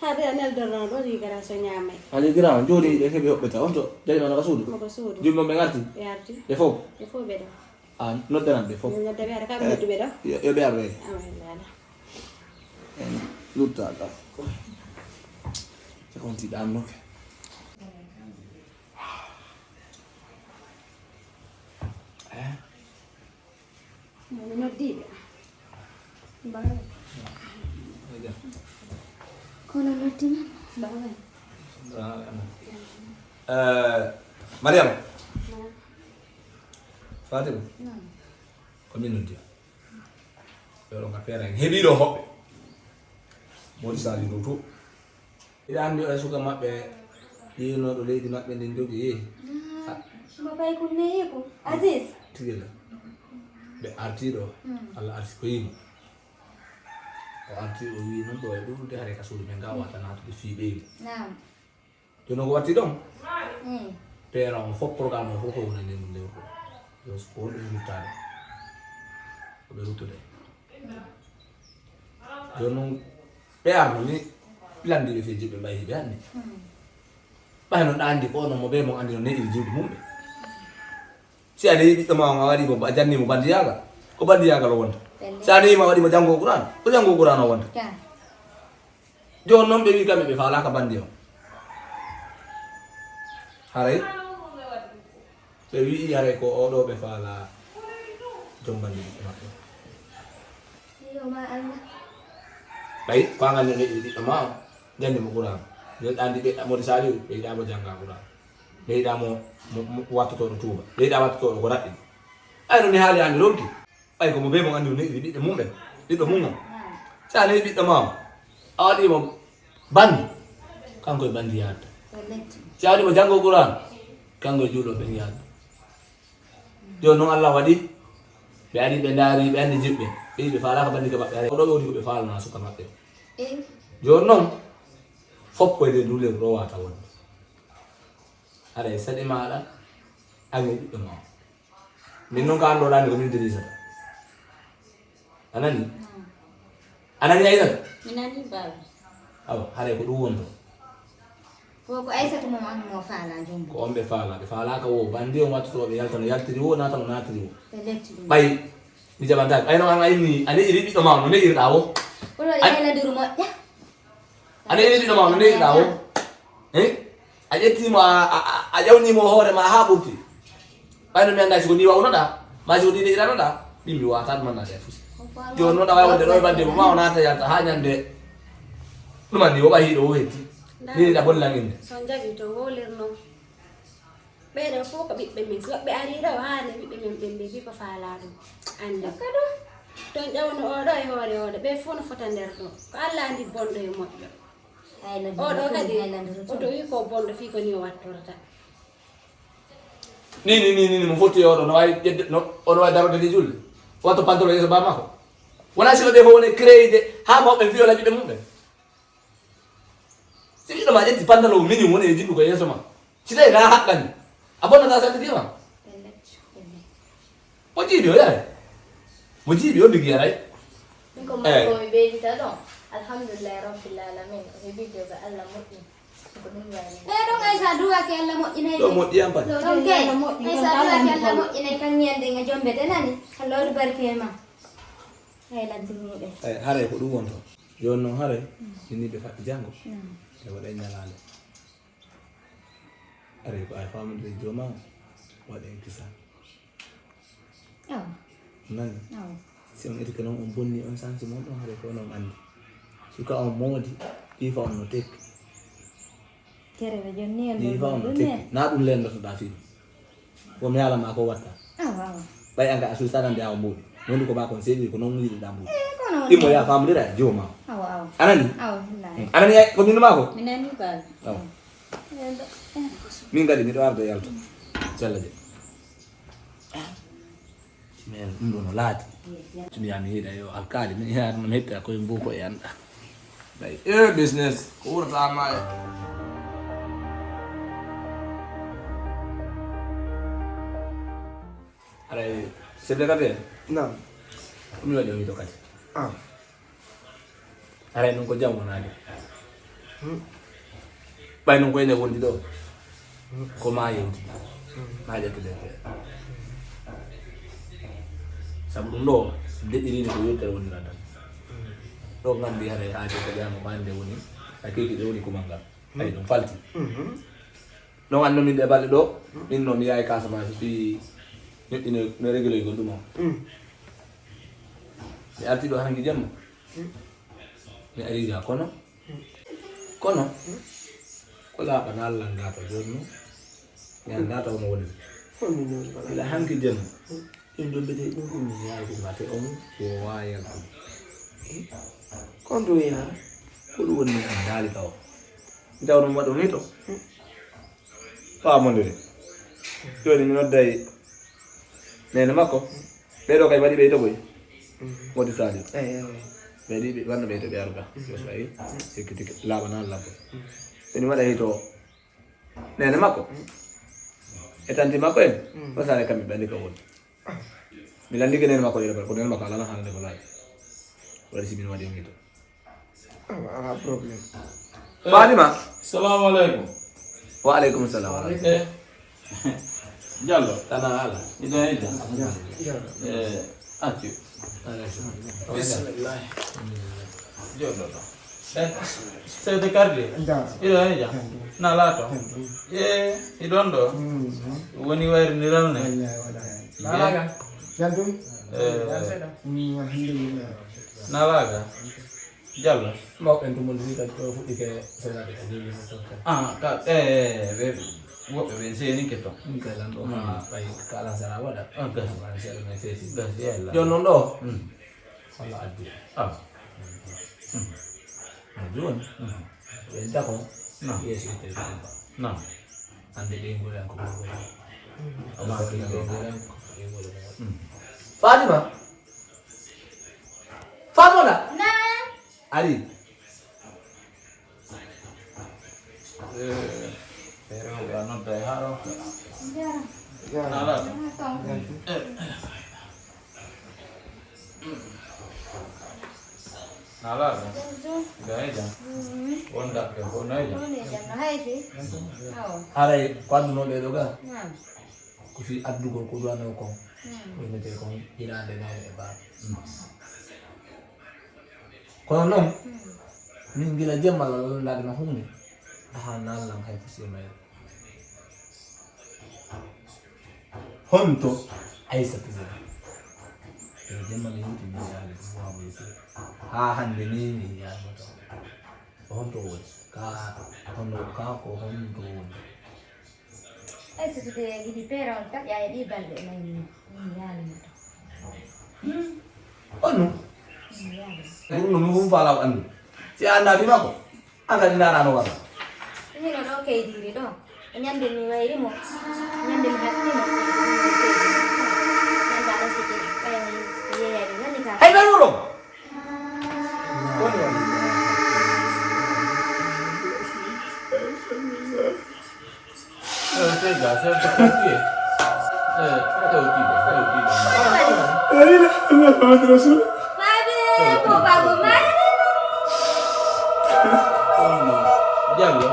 Haade a neldorno ɗo rigara so ñaamay. Ali grand, jooni ɗe heɓi hoɓɓe ta. On to, jaaji ma no ka suudu? Mo ko suudu. Jumbo ɓe ngarti? Ɓe arti. Ɓe fof? Ɓe fof ɓe ɗo. Ah, noddanan ɓe fof. Yo nodda ɓe ara, kam Eh, noddu ɓe ɗo? Yo, yo ɓe arre. Awa, ella ala. En lutta ka. Se kon ti ɗan noke. Eh? Noddiiɓe. Mbaaway. Kono noddi men. Mbaaway. Eh, Mariama. Naam. Fatima. Naam. Ko min noddi. Yo ɗon ka peera en. Heɓii ɗo hoɓɓe. Modi Sali ɗo to. Hiɗa anndi oya suka maɓɓe yiinooɗo leydi maɓɓe ndin dogi yehi? Ah, mo bay kun neyi ko? Aziz? Tigi la. Ɓe artii ɗo. Mm. Allah arsi ko yiino. O artii o wii noon ɗo e ɗuuɗude hare ka suudu men ga wata naatude fii ɓeydi. Naam. Jooni ko watti ɗon? Mm. Peera on fof programme on fof ko wonani ɗum lewru ɗo. Yo ko wonɗum ruttaade. Ko ɓe ruttude. Jooni noon, ɓe arno ni, landiiɓe fii jiɓɓe mbayi hiɓe anndi. Mm. Ɓay noon ɗa anndi ko onon mo ɓe mo anndi no neɗɗiri jiwdi mum ɓe. Si a neyi ɓiɗɗo ma on a waɗi mo, a janni mo bandiyaagal, ko bandiyaagal o wonta. Pelle. Si a neyi ma a waɗi mo janngo Qur'an, ko janngo Qur'an o wonta. Ka. Jooni noon ɓe wii kamɓe ɓe faalaaka bandi on. Haray? Ɓe wi'i haray ko oo ɗoo ɓe faalaa jombande ɓiɓɓe maɓɓe. Yo ma Allah. Ɓay ko an anndi neɗɗo ɓiɗɗo ma on, jannde mo Qur'an. Yo ɗa anndi ɓe Modi Saliu, ɓe yiɗaa mo jannga Qur'an. Ɓe yiɗaa mo, mo, mo wattotooɗo tuuba. Ɓe yiɗaa wattotooɗo ko raɓɓi. Ay, no mi haali anndi ronki. Ɓay ko mo bee mo anndi o neɗɗiri ɓiɓɓe mum ɓen. Ɓiɗɗo mum on. Si a neyi ɓiɗɗo ma on, a waɗii mo bandi, kanko e bandi yahata. Si a waɗii mo janngo Qur'an, kanko e juulɗo ɓen yahata. Jooni noon Allah waɗi, ɓe ari ɓe ndaari, ɓe anndi jiɓɓe. Ɓe yi'i ɓe faalaaka bandi ka maɓɓe, haray ko ɗoo ɓe woni ko ɓe faalanaa suka maɓɓe. Eh. Jooni noon, fof ko e nder ndu lewru ɗo wata wonde. Haray saɗi maaɗa, an e ɓiɗɗo ma on. Min noon ka anndoɗaani ko min dirisata. A nani? A nani Aysata? Mi nani baaba. Awa, haray ko ɗum wonto. Ko ko Aysata mo an mo faala jombo. Ko on ɓe faala, ɓe faalaaka wo bandi on wattoto ɓe yalta no yaltiri wo naata no naatiri wo. Ɓe letti ɗum. Ɓay mi jaɓantaake. Ɓay no an ayni a ne'iri ɓiɗɗo ma no ne'irɗa wo. Kono ɗe ayna duru moƴƴa. A ne'iri ɓiɗɗo ma no ne'irɗa wo. Eh? A ƴetti mo a ƴawni mo hoore ma haa ɓurti. Ɓayno mi anndaa si ko nii wawnoɗaa, maa si ko nii ne'iranoɗaa, ɓimmi wawataa ɗum anndaade e fusi. Jooni noon ɗa waawi wonde ɗo e badde mum, maa o naata yalta haa ñande ɗum anndi o ɓayi ɗo o hetti. Nii ɗa bollan innde. So njaɓi to wowlirnoo. Ɓee ɗoo fof ko ɓiɓɓe men. So woɓɓe arii ɗo haande ɓiɓɓe men ɓen ɓe mbii ko faalaa ɗum. Annde. Toon ƴawno oo ɗoo e hoore oo ɗoo, ɓee fof no fota nder ɗoo. Ko Alla anndi bonɗo e moƴƴo. Oo ɗoo kadi, oto wii ko bonɗo fii ko nii o wattorta. Ni ni ni ni mo fotti oɗo no wawi ƴedde no ono wawi darode ni julde. Watto pantalon yeeso ba makko. Wona sino ɓe fof woni créé de ha mawɓe viola ɓiɓɓe mumɓe. Si ɓiɗɗo ma ƴetti pantalon mini woni e jiɗɗu ko yeeso ma. Si tawi na haqqani. A bonnata saltidi ma. Mo jiiɓi o yaray. Mo jiiɓi o bigi yaray. Min ko mako mi ɓeydita ɗon. Alhamdulillahi rabbil alamin. O heɓi dewgal Allah moƴƴi. Ɓe ɗon ay sa duwaki Allah moƴƴinay. Ɗo moƴƴi am pat. Ɗon kay ay sa duwaki Allah moƴƴinay kan ñande nga jombete nani. Allah waɗu barke e ma. Ay laddumuɓe. Ay haray ko ɗum wonto. Joni noon haray. Ini ɓe faɗɗi janngo. E waɗay ñalaande. Aray ko ay famude jooma waɗay kisa. Awa. Nani? Awa. Si on eti ko noon on bonni on sansi mon ɗon haɗa ko noon anndi. Suka on moodi, ɗiifa on no tekki. Kerere jonni en ɗiifa on no tekki. Na ɗum lendotoɗaa fii ɗum. Ko mi haala ma ko watta. Awa awa. Ɓay an ka a suusa nande awa mbuuɗi. Noon ko ba kon seeɗi ko noon wiɗi ɗa mbuuɗi. Eh, ko noon. Immo ya famudira e jooma. Awa awa. Anani? Awa. Anani ay ko min mako? Minani ba. Awa. Min kadi miɗo arda yalto. Jalla je. Min ɗum ɗo no laati. So mi yaha mi hiiɗa yo alkaali, mi yaha no mi hetta koye mbuko e anɗa. Ɓay e business ko wurata ma e. Aray chef de quartier. Naam. Ko mi waɗi on yiɗo kadi. Ah. Haray noon ko jam wonaade. Ɓay noon ko ene wondi ɗo. Ko ma yewti. Ma ƴettude feere. Sabu ɗum ɗo deɗɗiriinde ko yewtere wondirata. Ɗo nganndi haray haade ko ƴaama ko hannde woni. Haqiiqi ɗe woni kumal ngal. Ay ɗum falti. Ɗon anno min ɗe balɗe ɗo min no mi yahay Casamance fii ñoƴƴino no réguloygol ɗum o. Mi arti ɗo hanki jemma. Mi ari ga kono kono ko laaɓa na lannga to joni mi annda taw no woni ila hanki jemma. Ɗum ɗon mbiyetee ɗum ɗum yaltu ngate on ko wowaa yaltude. Ko on ɗum yaha? Ko ɗum woni min daali tawa. Mi tawa ɗum waɗu ni to. Faamondire. Jooni mi nodday neene makko. Ɓee ɗoo kay waɗi ɓe hito boy. Wodi Saliou. Ɓe ɗi ɓe wanno ɓe hito ɓe aruga. Yo so wayi sikki tiki laaɓa nan labbo. Ɓe ni waɗa hito. Neene makko e tanti makko en o saare kamɓe ɓe anndi ka woni. Mi lanndike neene makko ɗeɗo ko neene makko alano haalande ko laaɓi. Waɗi si min waɗi on hito. Awa ala problème. Fatima. Salamu aleykum. Wa aleykum salam wa rahmatulah. Diallo. Tana ala. Ido ida. Eh, accu. Bismillah. Joɗɗo ɗo. Chef de quartier. Iɗo heen jam. Na laato. E iɗon ɗo. Woni wayrindiral ne. Nalaga. Jam ɗum. Alhamdulillah. Nalaga. Diallo. Mawɓe en tumol wi kadi ɗo fuɗɗike senaade ko jogino toon kadi. Ah, ka e ɓe woɓɓe ɓe seenike toon. Ɗum kay lan ɗo ma ɓay kala sara waɗa. Ah, gasi. Wala seeɗa men feeti. Gasi yalla. Jooni noon ɗo. Walla addi. Ah. No jooni. Ɓe dako. No. Yeeso itte ɗum. No. Hannde ɓe ngori an ko ɓe ngori. Amma ko ɓe ngori an ko ɓe ngori. Fatima. Famola. Naam. Ari. Feere o ɓe a nodda e haaro. Nalaa ɗum. Nalaa ɗum. Gayda. Wonda ɓe ko noyda. Haray ko adduno ɓe ɗo ga. Ko fi addugol ko duwano kon. Ko innete kon inaande neene e baaɓe. Kono noon, min gila jemma lallande no hunde. Aha, nallan hay fo si e mayre. Honto Aysatu woni? Yo jemma mi yewti mi yaali ɗum waawa yewtude. Haa hannde ni mi yiyaama taw. Ko honto o woni? Ka hono ka ko honto o woni? Aysatu de yiɗi peere on taƴa e ɗi balɗe nayi ni mi yiyaali mo taw. On no? Mi yiyaali mo. Ɗum no mi fof faala ko anndu. Si a anndaa fi makko? An kadi ndaara no wara. Hino ɗo kaydiiri ɗo. Ñande mi wayri mo. Ñande mi hatti mo. Ñande ala sike ɓayan yeeyani woni ka. Hay ɓe wuro. Woni woni. Eh, tega, c'est un peu compliqué. Eh, eh, eh, eh, eh. La ilaha illallah Muhammadu Rasul. Babe, ko babo mari. Jallo, Jallo,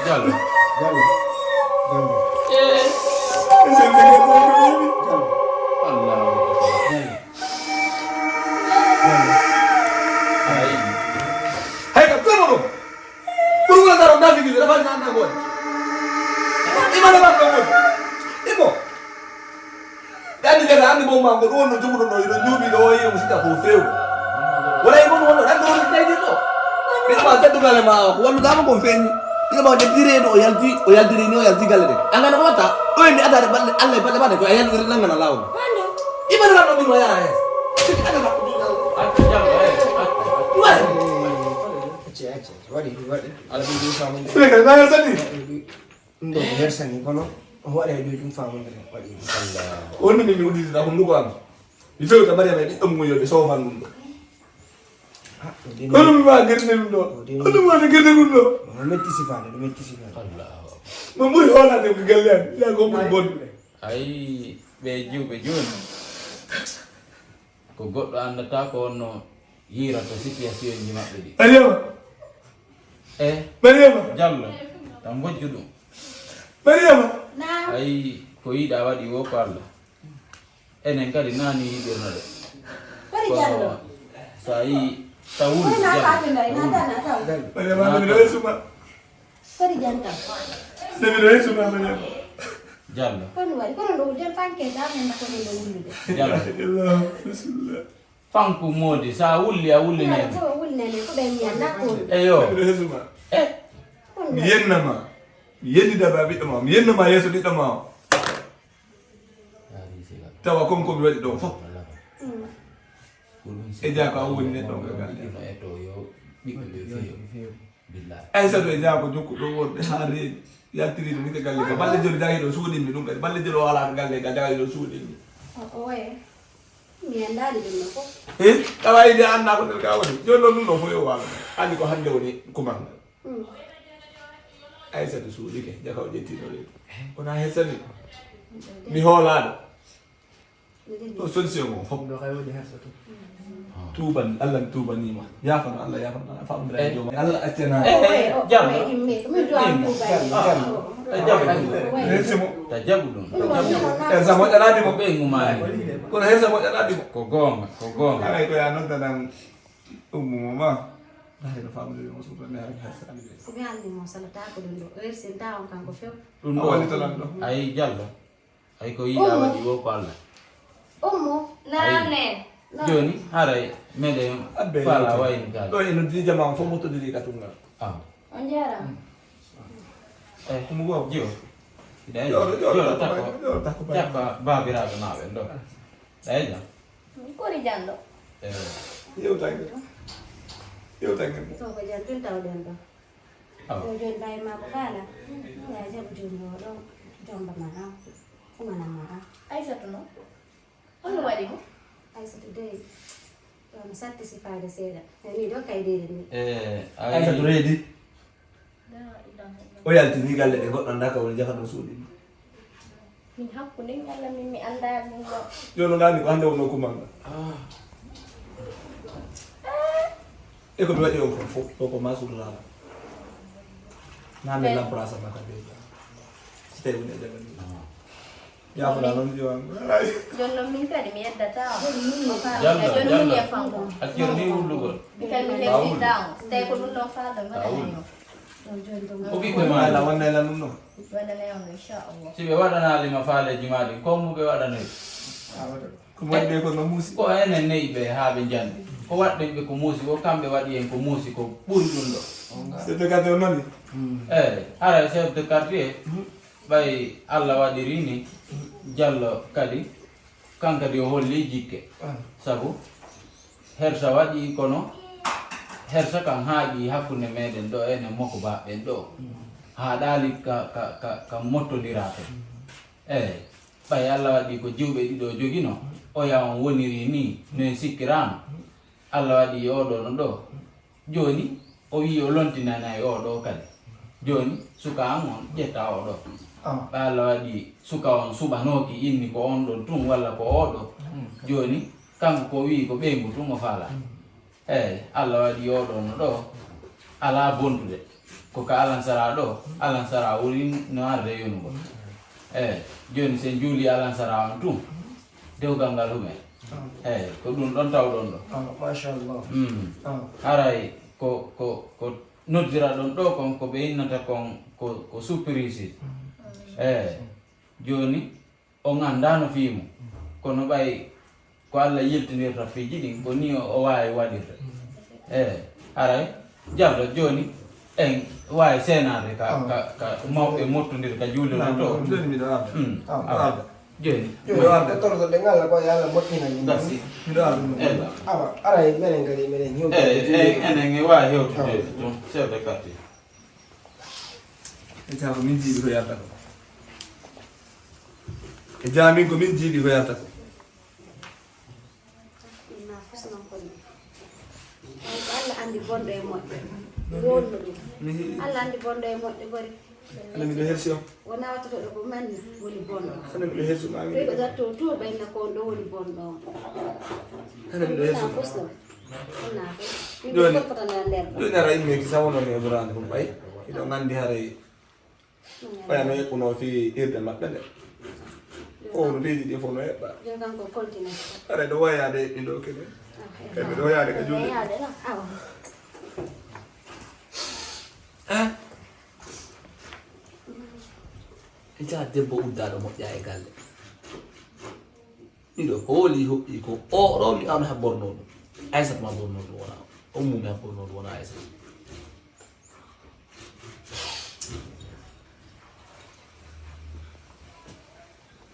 Jallo. Jallo. Jallo. Eh. Jallo. Allahu Akbar. Jallo. Jallo. Ay. Hay ka temo ɗum. Pour wona daro nafi gidi rafa na na gol. Ima na ba gol. Imo. Dani gana andi bomba ko ɗum no jugudo no ido jubi do yi musita ko few. Wala imo no no dan do ni dai do. Imo ba teddu gale ma ko wonno dama ko feñi. Imo ba de dire do yalti o yalti ni o yalti gale de. Angana ko wata. O indi adare balle Allah balle balle ko yalti nangana lawo. Ima na no mi waya. Sik ada ba. Acce, acce. Waɗi, waɗi. Ala ɗum ɗum faamondire. Sile kadi, nagal sani. Ɗum ɗo ko hersani, kono o waɗa e ɗum ɗum faamondire. Waɗi ɗum. Allah. On ɗum min mi udditata hunduko am. Mi fewta Mariama e ɓiɗɗo mum yo ɓe soofan ɗum ɗo. Ah, ɗum ɗum. Kono mi wawa gerde ɗum ɗo. Ɗum ɗum. Ɗum ɗum waɗa gerde ɗum ɗo. Ɗum metti sifaade, ɗum metti sifaade. Allah. Mo ɓuri hoolaade ko galle am. Ya ko ɓuri bonde. Ayi, ɓe jiwɓe jooni. Ko goɗɗo anndataa ko honno yiirata situation ji maɓɓe ɗi. Mariama! Eh? Mariama! Jallo, tan mbojju ɗum. Mariama! Naam. Ayi, ko yiɗa waɗi wo ko Allah. Enen kadi naani yiɗirno de. Kono Jallo. So a yii, taw wuli Jallo. Mariama, mi ɗo e suma. Foti jantam. Sami ɗo yeeso ma Mariama. Jallo. Kono waɗi, kono ɗo wujjan fanke, da men ko ɗo wullude. Jallo. Bismillah. Fanku moodi, sa wulli, a wulli nene. Ko wulli nene, ko ɓe mi anda ko. Eyo. Sami ɗo yeeso ma. Eh. Mi yennama. Mi yennida ba ɓiɗɗo ma. Mi yennama yeeso ɓiɗɗo ma. Tawa kon ko mi waɗi ɗon fof. E jaa ko a woni neɗɗo on ka galle. Aysatu e jaa ko jokku ɗo wonɓe haa reeni. Yaltiri ɗum ka galle ka. Balɗe joli jaahi ɗo suuɗinmi ɗum kadi. Balɗe joli o alaa ka galle ka jaahi ɗo suuɗinmi. O oye. Mi anndaali ɗum no fof. Eh? Tawa e jaa anndaa ko nder ka woni. Jooni noon ɗum ɗo fof yo waalo. Anndi ko hannde woni kumal ngal. Aysatu suuɗike, jaka o ƴetti ɗo reedu. Wona hesani. Mi hoolaaɗo. Ɗo solution o fof. Ɗo kay woni hesatu. Tuuban, Allah mi tuubanima. Yaafano Allah, yaafano Allah. Famɗira e jooma. Allah accana. Eh, eh, jam. Jam. Jam. Jam. Merci mo. Ta jaɓu ɗum. Eh, sa moƴƴanaade mo. Ɓe ngumaani. Kono hesa moƴƴanaade mo. Ko goonga, ko goonga. Haray ko ya noon tan. Ummu mo ma. Ndaari no famɗiri mo suuɗa mi haray hesani. Si mi anndi mo salata ko ɗum ɗo. O hersinta on kanko few. Ɗum ɗo. A wallita lan ɗo. Ayi Jallo. Ayi ko yiɗa waɗi wo ko Allah. Ummu. Naam. Jooni haray meɗen faala wayni gal. Ɗo e noddiri jama on fof mottodiri ka tunngal. Aw. On jaaraama. Eh, Ummu Gogo. Jiwo. Jooɗo, jooɗo, jooɗo, takko, jooɗo, takko, takko, baabiraaɓe maa ɓen ɗo. Ɗay jam. Kori jam ɗo. Eh. Yewtange. Yewtange. To ko jam tun tawɗen ɗo. Awa. Ɗo jooni bawi ma ko faala. Ya jam jooni o ɗo jomba ma an. Kumana ma an. Aysatu no? Honno waɗi mo? Aysatu dey. Ɗo no satti sifaade seeɗa. Ni ɗo kay dey ni. Eh, Aysatu reedi. O yaltini galle ɗe goɗɗo anndaa ka woni jaka ɗo suuɗi. Min hakkunde mi Allah min mi anndaa ɗum ɗo. Jooni no ngaani ko hannde wonno kumanga. E ko mi waɗi on kon fof ɗo ko ma suudoraama. Naan e lamprasa ma ka beeja. Si tawi woni e jaɓani. Yaafoɗa noon jiwan. Jooni noon min kadi mi yeddata o. Jallo, jooni noon jallo. Yefango. Accir ni wullugol. Min kadi mi lefita o. Si tawi ko ɗum ɗon faalɗo mi waɗanay o. O ɓikkoy ma. Ala wonna e lan ɗum ɗon. Waɗanay on inchallah. Si ɓe waɗanaali ma faaleeji ma ɗin, ko mo ɓe waɗanoy? Ko waɗi ɓe ko no muusi. Ko enen ne'i ɓe haa ɓe njanndi. Ko waɗɗen ɓe ko muusi, ko kamɓe waɗi en ko muusi, ko ɓuri ɗum ɗo. Chef de quartier o nani? Eey, haray chef de quartier, ɓay Allah waɗiri ni, Jallo kadi, kan kadi o holli jikke. Sabu, hersa waɗi kono, hersa kan haaƴi hakkunde meɗen ɗo, enen mokobaaɓe ɓen ɗo. Haaɗaali ka, ka, ka, ka mottondiraa ton. Eey, ɓay Allah waɗi ko jiwɓe ɗiɗo jogino, oya on woniri ni, no en sikkiraano. Allah waɗi oɗo no ɗo. Jooni, o wi'i o lontinanay oɗo kadi. Jooni, suka an on ƴetta oɗo. Ɓay Allah waɗi suka on suɓanooki inni ko on ɗon tun walla ko oɗo. Jooni, kanko ko wi'i ko ɓeyngu tun o faala. Eey, Allah waɗi oɗo no ɗo, alaa bontude. Ko ka alansara ɗo, alansara woni no arde yonugol. Eey, jooni si en juuli alansara on tun, dewgal ngal hume. Eey, ko ɗum ɗon tawɗon ɗo. Ah, machallah. Mm. Ah. Haray ko, ko, ko noddiraɗon ɗo kon, ko ɓe innata kon, ko, ko surprise. Eey, jooni, on anndaa no fii mum. Kono ɓay ko Allah yiltinirta piiji ɗin, ko ni o, o waawi waɗirde. Eey, haray, Jallo, jooni, en waawi seenaade ka, ka, ka mawɓe mottondir ka juulirde to. Jooni miɗo arda. Mm, awa. Jooni. Jooni, miɗo arda. Torotoɗen Allah ko yo Allah moƴƴinan min. Gasi. Miɗo arda. Eey. Awa, aray, menen kadi, menen hewtude. Eey, eey, enen e waawi hewtude toon, chef de quartier. E jaa ko min jiiɓi ko yarata ko. E jaa min ko min jiiɓi ko yarata ko. Min ma fus noon ko ni. Ay, ko Allah anndi bonɗo e moƴƴo. Wonno ɗum. Mi hiɗi. Allah anndi bonɗo e moƴƴo bari. Hannde miɗo hersi on. Wona wattotoɗo ko manni woni bonɗo. Hannde miɗo hersi ma. Ɓe ko datto to ɓenna ko on ɗo woni bonɗo on. Hannde miɗo hersi ma. Fus noon. Wona fus. Min jooni, fotfotana nder ɗo. Jooni ara immeki sa wono mi heɓoraani ɗum ɓay. Hiɗo nganndi haray. Ɓay no eɓɓunoo fii irde maɓɓe nde. O no piiji ɗi fof no eɓɓa. Jooni kanko continue. Aɗa ɗo wayaade eɓɓi ɗo kene. Kadi miɗo wayaade ka juuɗe. Wayaade no. Awa. Ah. E jaa debbo uddaaɗo moƴƴa e galle. Miɗo hooli hoɗɗi ko o ɗo mi awno ha borno ɗum. Aysata ma borno ɗum wona. O mumi ha borno ɗum wona Aysata.